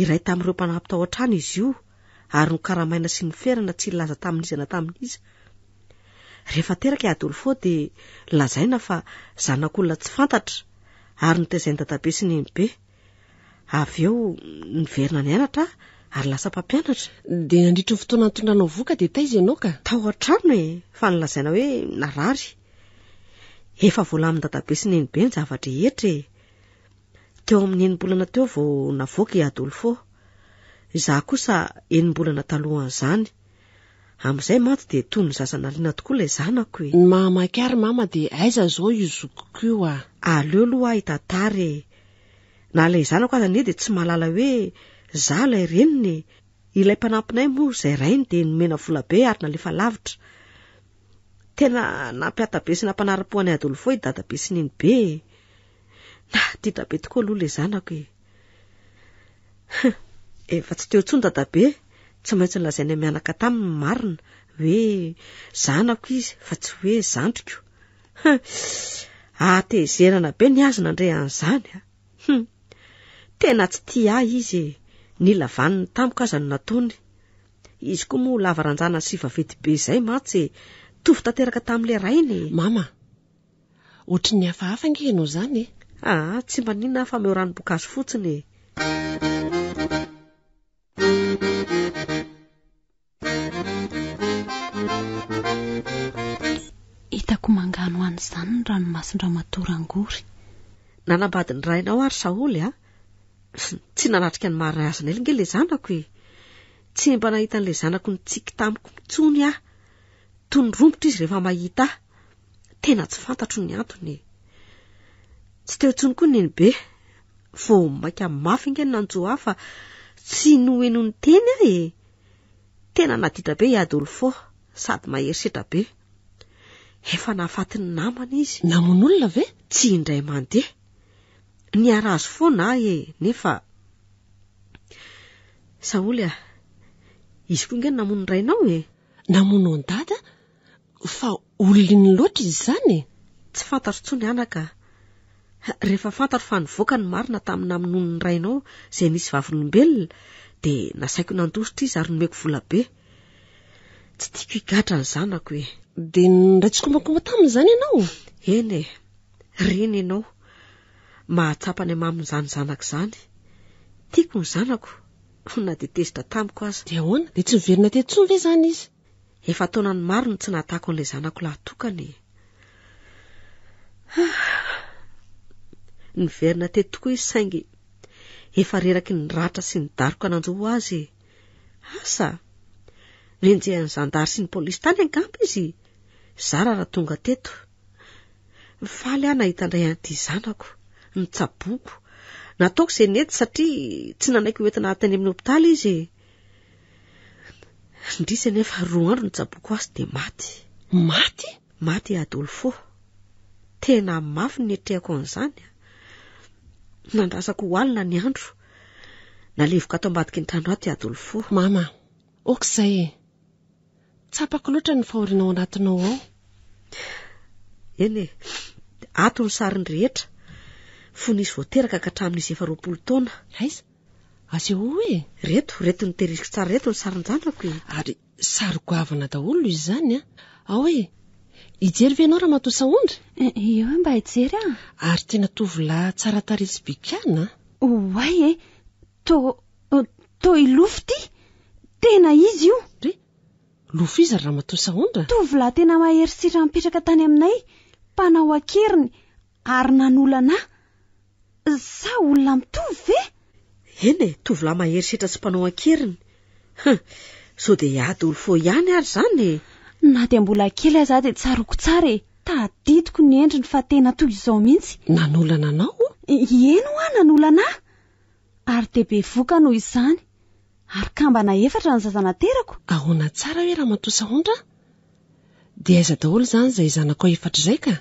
Iray tamin'ireo mpanampy tao an-trano izy io ary nokaramaina sy noferana tsy hilaza tamin'iza na tamin'iza. Rehefa teraka i Adolfo dia lazaina fa zanak'olona tsy fantatra ary notezain'i dadabe sy nenibe. Avy eo niverina nianatra aho ary lasa mpampianatra. Dia nandritry ny fotoana nitondranao vohoka dia taiza ianao ka? Tao an-trano e, fa nolazaina hoe narary. Efa voalamin'i dadabe sy nenibe ny zava-drehetra e. Teo amin'ny enim-bolana teo vao navoaka i Adolfo. Izaho kosa enim-bolana talohan'izany. Amin'izay mantsy dia toy ny zaza nariana tokoa ilay zanako e. Ny mahamaika ahy ry mama dia aiza izao io zokiko io ah. Aleo aloha aho hitantara e. Na ilay zanako aza anie dia tsy mahalala hoe izaho ilay reniny e. Ilay mpanampinay moa izay rainy dia nomena vola be ary nalefa lavitra. Tena nampiata be sy nampanara-po an'i Adolfo i dadabe sy nenibe e. Nahatitra be tokoa aloha ilay zanako e. Efa tsy teo intsony dadabe, tsy maintsy nolazainay mianaka taminy ny marina, hoe zanako izy fa tsy hoe zandriko. Hatezerana be ny azy nandre an'izany a. Hum. Tena tsy tia ahy izy e. Nila vaniny tamiko aza no nataony. Izy koa moa lava ranjana sy vaventy be izay mantsy e. Mitovy tanteraka tamin'ilay rainy e. Mama, Ohatry ny hafahafa ange ianao izany e! Aa, tsy maninona aho fa omeo ranom-boankazo fotsiny e! Hitako mangano any izany ny ranomasin-dRamatoa Rangory. Nanambady ny rainao ary Saholy a! Tsy nanatrika ny mariazinay ange ilay zanako e! Tsy mba nahita an'ilay zanako nitsiky tamiko intsony aho. Toy ny rombotra izy rehefa mahita ahy. Tena tsy fantatro ny antony e. Tsy teo intsony koa nenibe. Vao mainka mafy ange ny nanjo ahy fa tsy nohenoiny teny aho e. Tena naditra be i Adolfo sady mahery setra be. Efa nahafaty ny namany izy. Namono olona ve? Tsy indray mandeha. Niara-azo foana aho e, nefa. Saholy a, izy koa ange no namono ny rainao e. Namono an'i Dada? Fa olona inona loatra izy izany e? Tsy fantatro intsony anaka a. Rehefa fantatro fa nivoaka ny marina tamin'ny namonoany ny rainao izay nisy vavolombelona dia nasaiko nandositra izy ary nomeko vola be. Tsy tiako higadra ny zanako e. Dia niray tsikombakomba taminy izany ianao? Eny e. Reny ianao. Mahatsapa ny hamamin'izany zanako izany. Tiako ny zanako na dia tezitra tamiko aza. Dia ahoana? Dia tsy niverina teto intsony ve izany izy? Efa taonany maro no tsy nahatako an'ilay zanako lahy tokana e. Niverina teto tokoa izy saingy efa reraky ny ratra sy ny daroka nanjo azy e. Asa! Nenjehan'ny zandary sy ny polisy tany angamba izy. Zara raha tonga teto. Faly aho nahita indray an'ity zanako. Nitsaboako. Nataoko izay nety satria tsy nanaiky hoentina tany amin'ny hopitaly izy e. Indrisy anefa, roa andro nitsaboako azy dia maty. Maty? Maty i Adolfo. Tena mafy ny niatrehako an'izany. Nandrasako ho alina ny andro. Naleviko ato ambadiky ny trano ato i Adolfo. Mama, ok izay e. Tsapako loatra ny fahoriana ao anatinao ao. Eny e, ato ny sariny rehetra, fony izy vao teraka ka hatramin'izy efa 20 taona. Aiza? Asehoy e! Reto, reto notehiriziko tsara reto ny sarin-janako e! Ary sary goavana daholo izy izany an! Ao e! Hijery ve ianao Ramatoa Sahondra? Eo e, mba hijery aho. Ary tena tovolahy tsara tarehy sy bikàna an! Oay e! Tô, tô i Lofo ity! Tena izy io! Ry, Lofo iza ry Ramatoa Sahondra? Tovolahy tena mahery sira mipetraka tany aminay, mpanao an-keriny ary nanolana ahy. Sa olona mitovy ve? Eny e, tovolahy mahery setra sy mpanao an-keriny. Hum, sao dia i Adolfo ihany ary izany e? Na dia mbola kely aza aho dia tsaroako tsara e! Tadidiko ny endriny fa tena toy izao mihitsy. Nanolana anao? Eny hoa nanolana ahy! Ary dia bevoka noho izany. Ary kambana efatra ny zaza naterako. Ahoana tsara hoe Ramatoa Sahondra? Dia aiza daholo izany izay zanakao efatra izay ka?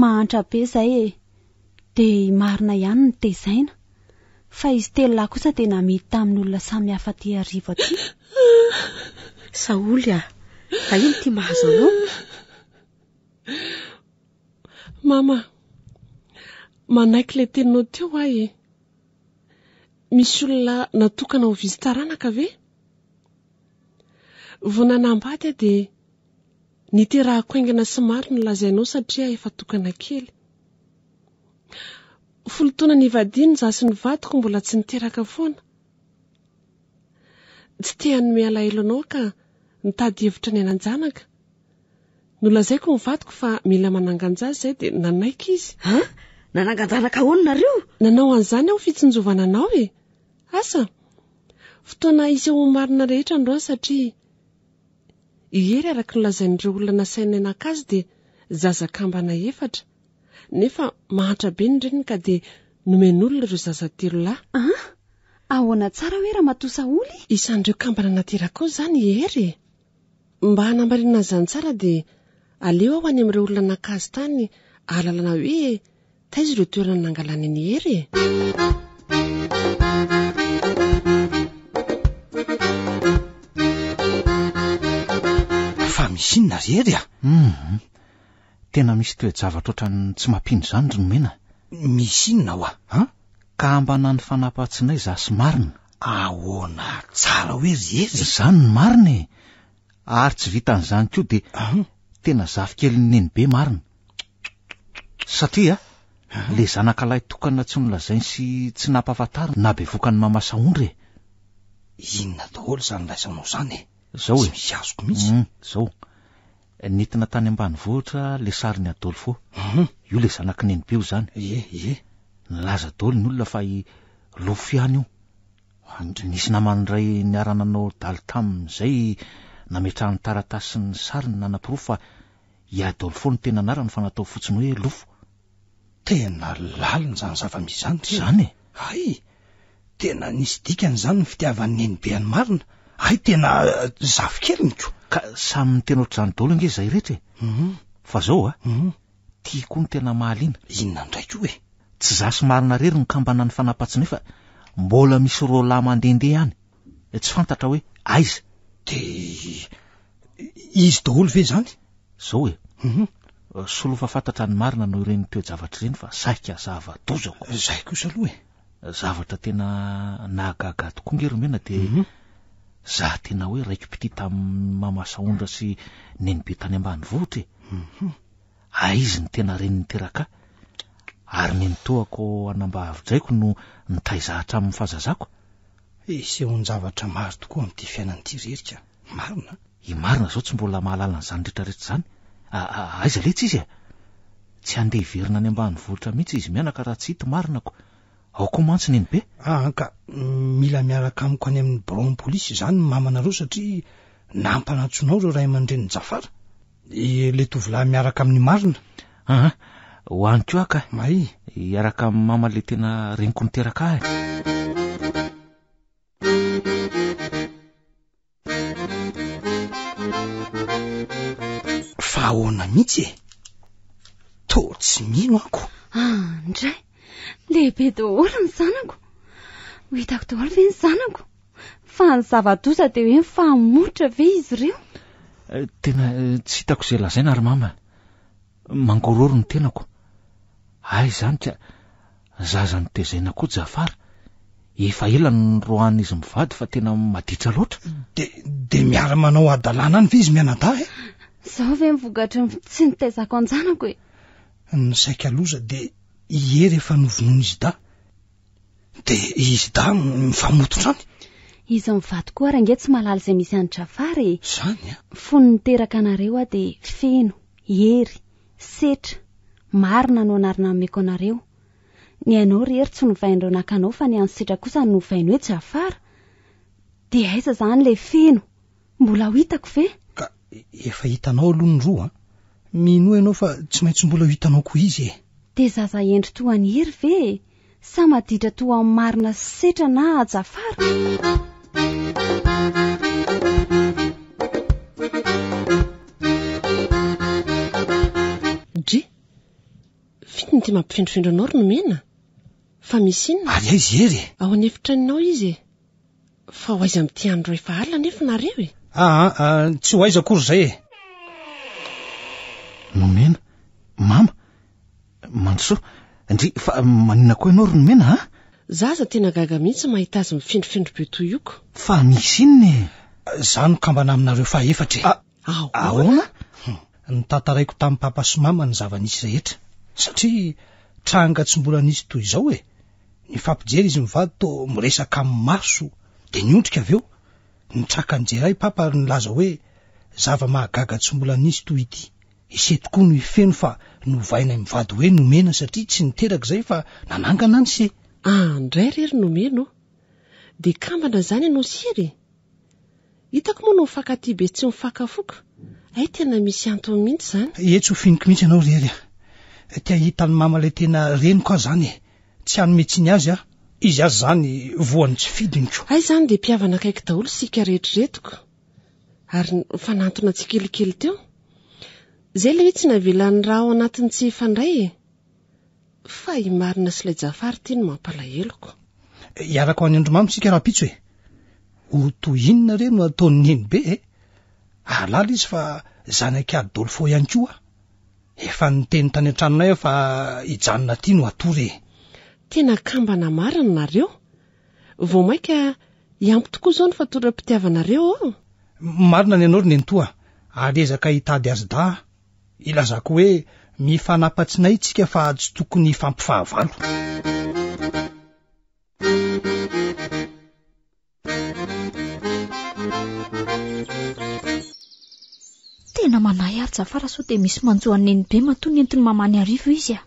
Mahantra be izay e! Dia i Marina ihany no tezaina. Fa izy telo lahy kosa dia namidy tamin'ny olona samy hafa aty Iarivo aty. Saholy a! Fa ino ity mahazo anao? Mama, manaiky ilay teninao teo aho e! Misy olona natokana ho vizy taranaka ve? Vao nanambady aho dia niterahako haingana sy maro ny lazainao satria efa tokana kely. Folo taona nivadiana izaho sy ny vadiko mbola tsy niteraka foana. Tsy te hanome alahelo anao ka nitady hevitra ny hanan-janaka. Nolazaiko ny vadiko fa mila manangan-jaza izay dia nanaiky izy. Ha? Nanangan-janaka ahoana nareo? Nanao an'izany aho fitsinjovana anao e! Asa? Fotoana hisehoan'ny marina rehetra androany satria i Hery araka ny lazain'ireo olona nasainay naka azy dia zaza kambana efatra. Nefa mahantra be ny reniny ka dia nomen'olona ireo zaza telo lahy. An? Ahoana tsara hoe Ramatoa Saholy? Isan'ireo kambana naterakao izany i Hery e! Mba hanamarinana an'izany tsara dia aleo aho any amin'ireo olona naka azy tany ahalalana hoe taiza ireo toerana nangalany an'i Hery e! Fa misy inona ry Hery a? Hum, tena misy toe-javatra ohatran'ny tsy mampino izany ry Nomena. Misy inona hoa, an? Kambana ny fanampatsinay za sy Marina. Ahoana tsara hoe ry Hery? Izany no marina e! Ary tsy vitan'izany koa dia tena zafikelin'i Nenibe marina. Satria le zanakalahy tokana tsy nolazainy sy tsy nampahafantariny na bevokan'i Mama Sahondra e! Inona daholo izany laisanao izany e? Zao e! Tsy misy azoko mihitsy. Hum, zao. Nentina tany ambanivohitra le sarin'i Adolfo. Io le zanak'i Nenibe io izany. Ie, ie. Nilaza daholo ny olona fa i Lofo ihany io. Nisy namany iray niara-nanao daly taminy izay nametrahany taratasy sy ny sariny nanaporofo fa i Adolfo no tena anarany fa natao fotsiny hoe Lofo. Tena lalina izany zava-misy izany ry Izany e! Hay! Tena nisy dikany izany ny fitiavan'i Nenibe an'i Marina. Hay tena zafikeliny ko! Ka samy niteny ohatr'izany daholo ange izahay rehetra e! Fa zao a! Ty koa no tena mahaliana. Inona indray koa e? Tsy za sy Marina irery no kambana nifanapatsinay fa mbola misy roalahy mandehandeha any. Tsy fantatra hoe aiza. Dia izy daholo ve izany? Zao e. Solofa fantatra ny marina noho ireny toe-javatra ireny fa saika zava-doza ko. Izay kosa aloha e. Zavatra tena nahagaga ahy tokoa nge ry Mena dia za tena hoe raiki-pitia tamin'i Mama Sahondra sy Nenibe tany ambanivohitra e. Aiza ny tena reny niteraka ahy? Ary nenitoako anambahavidraiko no nitaiza ahy hatramin'ny fahazazako. Isehoan-javatra maro tokoa amin'ity fiainana ity ry Erika, marina a! I Marina izao tsy mbola mahalala an'izany rehetrarehetra izany. Aiza letsy izy e? Tsy handeha hiverina any ambanivohitra mihitsy izy mianaka raha tsy hita Marina ko. Ao koa mantsy Nenibe. Aa ka mila miaraka amiko any amin'ny biraon'ny polisy izany ny mamanareo satria nampanantsonao ireo ray aman-drenin'i Jafara. Ilay tovolahy miaraka amin'i Marina. Aa, ho any koa aho ka. May. Hiaraka amin'i mama ilay tena reniko niteraka ahy. Fa ahoana mihitsy e? Toa tsy mino ako. Andray, lehibe daholo ny zanako. Ho hitako daholo ve ny zanako? Fa ny zava-doza dia hoe mifamotra ve izy ireo? Eh, tena eh, tsy hitako izay lazaina ry mama. Mangororo ny tenako. Hay izany ka zaza notezaina koa Jafar. Efa ela no noroahan'izy mivady fa tena maditra loatra. De de miara-manao hadalana any ve izy mianadahy e? Izao ve ny vokatry ny tsy nitaizako an-janako e? Ny saika loza de i Hery efa novonoin'izy dahy. De izy dahy mifamototra any. Izy mivady koa ary ange tsy mahalala izay misy an'i Jafar e. Izany a? Fony niteraka anareo aho dia feno, hery, setra, marina no anarana nomeko anareo. Ny anao ry Hery tsy novain'ireo naka anao fa ny an'i Setra kosa no novainy hoe Jafar. Dia aiza izany ilay feno? Mbola ho hitako ve? Ka efa hitanao aloha ny roa an! Minoa ianao fa tsy maintsy mbola ho hitanao koa izy e! Dia zaza hendry toa an'i Hery ve e? Sa maditra toa an'i Marina sy Setra na Jafar? ity mampifendrofendro anao ry Nomena? Fa misy inona? Ary aiza i Hery e? Ao an'efitranonao izy e. Fa ho aiza amin'ity andro efa alina anefa nareo e? Aa, tsy ho aiza akory izay e. Nomena, mama, mandrosoa. Ndry, fa maninona koa ianao ry Nomena a? Za aza tena gaga mihitsy mahita azy mifendrofendro be toy io ko. Fa misy inona e? Za no kambana aminareo fahefatra e. Ahoana? Notantaraiko tamin'i papa sy mama ny zava-nisy rehetra. Satria tranga tsy mbola nisy toy izao e. Nifampijery izy mivady toa miresaka amin'ny maso, dia niondrika avy eo. Nitraka nijery ahy papa ary nilaza hoe zava-mahagaga tsy mbola nisy toy ity. Ise tokoa no hifeno fa novainay mivady hoe nomena satria tsy niteraka izay fa nanangana an'ise. Andray re ry nomena ô! Dia kambana izany ianao sy Hery e? Hitako moa no mifankatia be tsy mifankafoka. Hay tena misy antony mihitsy izany. Etsy ho finiko mihitsy ianao ry Hery a! Te hahita an'i mama ilay tena reniko aho izany e! Tsy hanome tsiny azy aho. Izy aza izany voan'ny tsy fidiniko. Hay izany dia mpihavana akaiky daholo isika rehetra ireto ko! Ary nifanantona tsikelikely teo. Izay ilay hoe tsy navelan'ny ra ao anatiny tsy hifandray e! Fa i Marina sy ilay Jafar ity no mampalaheloko. Hiaraka ho any Andromamy isika rahampitso e! Ho toy inona re no ataon'i Nenibe e? Hahalala izy fa zanak'i Adolfo ihany koa aho. Efa niteny tany an-tranonay aho fa hijanona aty no hatory e! Tena kambana marina nareo. Vao mainka hiampy tokoa izao ny fatoram-pitiavanareo ô! Marina ny anao ry Nenitoa, ary ezaka hitady azy dahy aho. Ilazako hoe mifanapa-tsinay tsika fa tsy tokony hifampifahavalo. Tena manahy ary Jafara sao dia misy manjo an'i Nenibe matoa nentin'i Mamany Arivo izy a.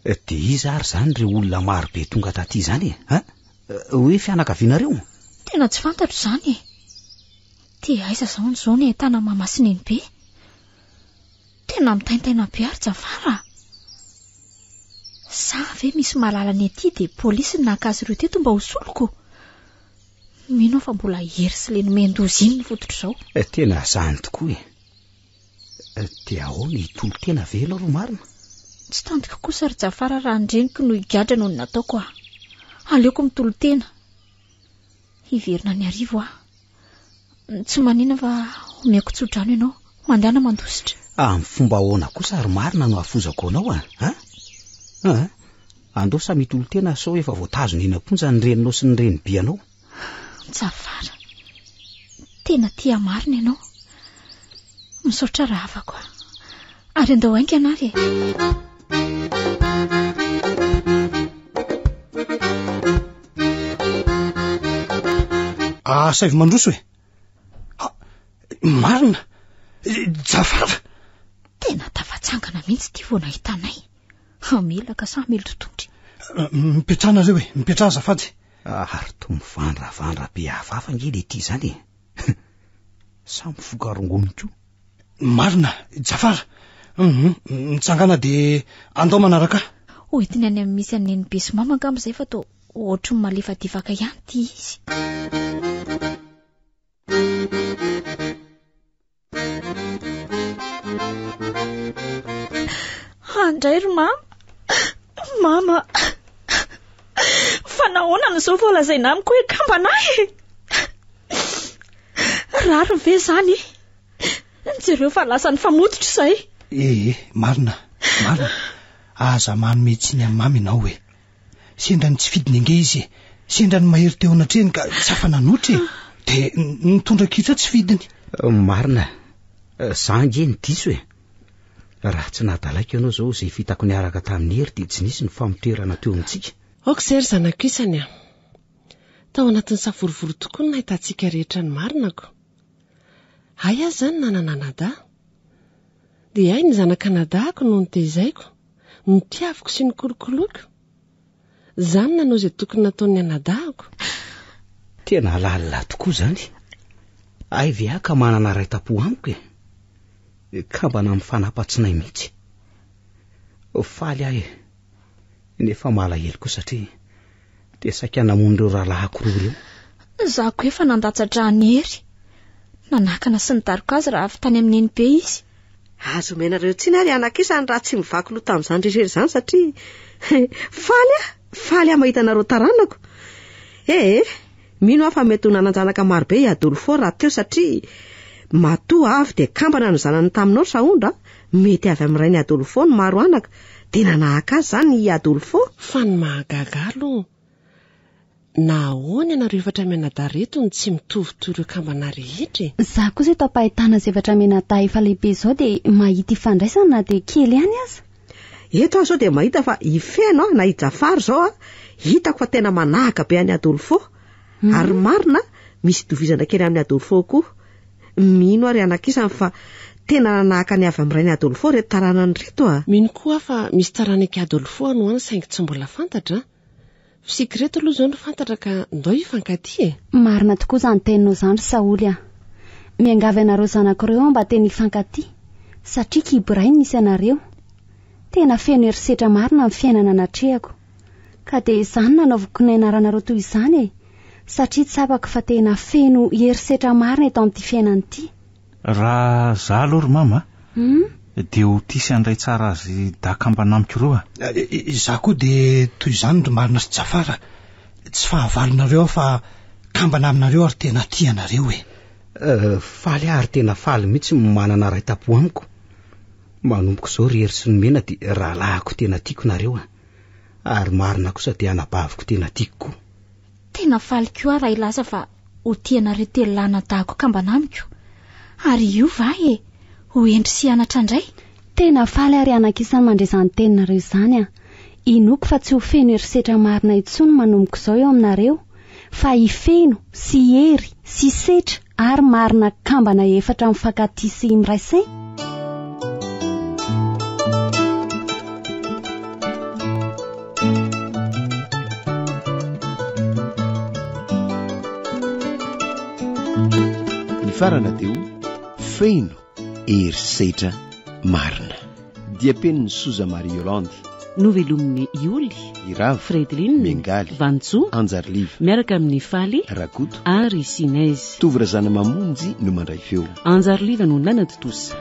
Eh, dia iza ary izany ireo olona maro be tonga taty izany e? Ha? Eh, hoe fianakavianareo? Tena tsy fantatro izany e. Dia aiza izao ny izao ny ahitana Mama sy Nenibe? Tena mitaintaina be ary Jafara a! Sa ve misy mahalala ny aty dia polisy no naka azy ireo teto mba ho soloko? Mino aho fa mbola Hery sy le nomen-doza iny ny fototr'izao. Eh, tena zany tokoa e. Eh, dia ahoana hitolo-tena ve ianao ro marina? Tsy tantiko kosa ry Jafara raha ny reniko no higadra noho ny nataoko aho. Aleoko mitolo-tena. Hiverina any Iarivo aho. Tsy manina fa omeko tso-drano ianao. Mandehana mandositra. Amin'ny fomba ahoana kosa ary marina no hafozako anao a? Ha? Ha? Andao samy hitolo-tena sao efa voatazona eny am-ponja ny reninao sy ny renibe anao. Jafara, tena tia marina ianao. Misaotra rahavako a. Ary andao haingana ary e. Asaivo mandroso e. Ah, marina. Jafara. Tena tafatsangana mihitsy ity vao nahita anay. Hamelaka sa hamely totohondry? Mipetraha nareo e, mipetraha azafady. Ary toa mivandravandra be hafahafa ange le ity izany e. Sa mifoka rongony koa? Marina, Jafara. Hum, mitsangàna dia andao manaraka ahy. Ho entiny any amin'ny misy an'i Nenibe sy Mama angamba izay fa toa ohatry ny malefadefaka ihany ity izy. Andray ry mama. Mama. Fa nahoana no izao vao lazaina amiko hoe kambana ahy e? Rariny ve izany? Jereo fa lasa nifamototra izay. Ee, marina, marina. Aza manome tsiny an'i Mama ianao e. Sendra ny tsy fidiny ange izy e. Sendra ny mahery teo anatrehany ka tsy afa-nanoatra e. Dia nitondra kitra tsy fidiny. Marina, za ange ny diso e. Raha tsy nadalaiko ianao izao izay vitako niaraka tamin'i Hery dia tsy nisy ny famoterana teo amintsika. Aoka izay ry zanako isany a. Tao anatin'ny savorovoro tokoa ny nahitantsika rehetra ny marina ko. Hay aho izany nanana anadahy. Dia hay ny zanak'anadahiko no notezaiko, notiaviko sy nokolokoloiko. Izaho no nanao izay tokony nataon'ny anadahiko. Tena lalina tokoa izany. Hay ve aho ka manana ray tam-po amiko e? Kambana mifanapa-tsinay mihitsy. Faly aho e. Nefa malahelo koa satria dia saika namono ireo rahalahiko roa ireo. Izaho koa efa nandatsa-drà an'i Hery. Nanakana sy nidaroka azy raha avy tany amin'i Nenibe izy. Azo omenareo tsiny ary anakisany raha tsy mivaky loha tamin'izany rehetra izany satria faly aho, faly aho mahita anareo taranako. Ee, mino aho fa mety ho nanan-janaka marobe i Adolfo raha teo satria matoa avy dia kambana ny zanany taminao ry Sahondra, mety avy amin'ny rain'i Adolfo ny maro anaka, dia nanahaka azy izany i Adolfo. Fa ny mahagaga ahy aloha, Na ahoana ianareo efatra mianadahy reto no tsy mitovy toy ireo kambana rehetra e? Za kosa eto am-pahitana zavatra mianadahy efa lehibe izao dia mahita ifandraisana na dia kely ihany aza. Eto aho izao dia mahita fa i Feno na i Jafar izao a, hitako fa tena manahaka be an'i Adolfo. Ary marina, misy itovizana kely amin'i Adolfo koa. Mino aho ry anakisany fa tena nanahaka ny avy amin'ny rain'i Adolfo ireto taranany ireto a. Mino koa aho fa misy taranak'i Adolfo any ho any saingy tsy mbola fantatra a. F'isika ireto aloha izao no fantatra ka ndao hifankatia e! Marina tokoa izany teninao izany ry Saholy a! Miangavy anareo zanako ireo aho mba tena hifankatia, satria kibo iray no nisy anareo. Tena feno herisetra marina ny fiainana natrehako. Ka dia izany no nanaovako ny anaranareo toy izany e! Satria tsapako fa tena feno herisetra marina eto amin'ity fiainana ity. Raha za aloha ry mama dia ho tia sy handray tsara azy dakambana amiko ireo a. Izaho koa dia toy izany ry Marina sy Jafar a. Tsy fahavalonareo aho fa kambana aminareo ary tena tia anareo e. Faly aho ary tena faly mihitsy manana ray tampo amiko. Manomboka izao ry Hery sy ny Mena dia rahalahiko tena tiako nareo a. Ary Marina kosa dia anabaviko tena tiako koa. Tena faly koa aho raha hilaza fa ho tia anareo telolahy anadahiko kambana amiko. Ary hiova aho e! Ho hendry sy hianatra indray. Tena faly aho ry anakisany mandre izany teninareo izany a! Inoako fa tsy ho feno herisetra marina intsony manomboka izao eo aminareo, fa hifeno sy hery sy setra ary marina kambana efatra mifankatia sy miray saina. Nifarana teo feno herisetra marina. Diam-penin'i Soza Marie Yolande. Novelomin'i Ioly, Iravo, Fredeline, Miangaly, Vanjo, Anjariliva, miaraka amin'i Faly, Rakoto, ary Sinez. Tovo Razanamamonjy no mandray feo. Anjariliva no nanatontosa.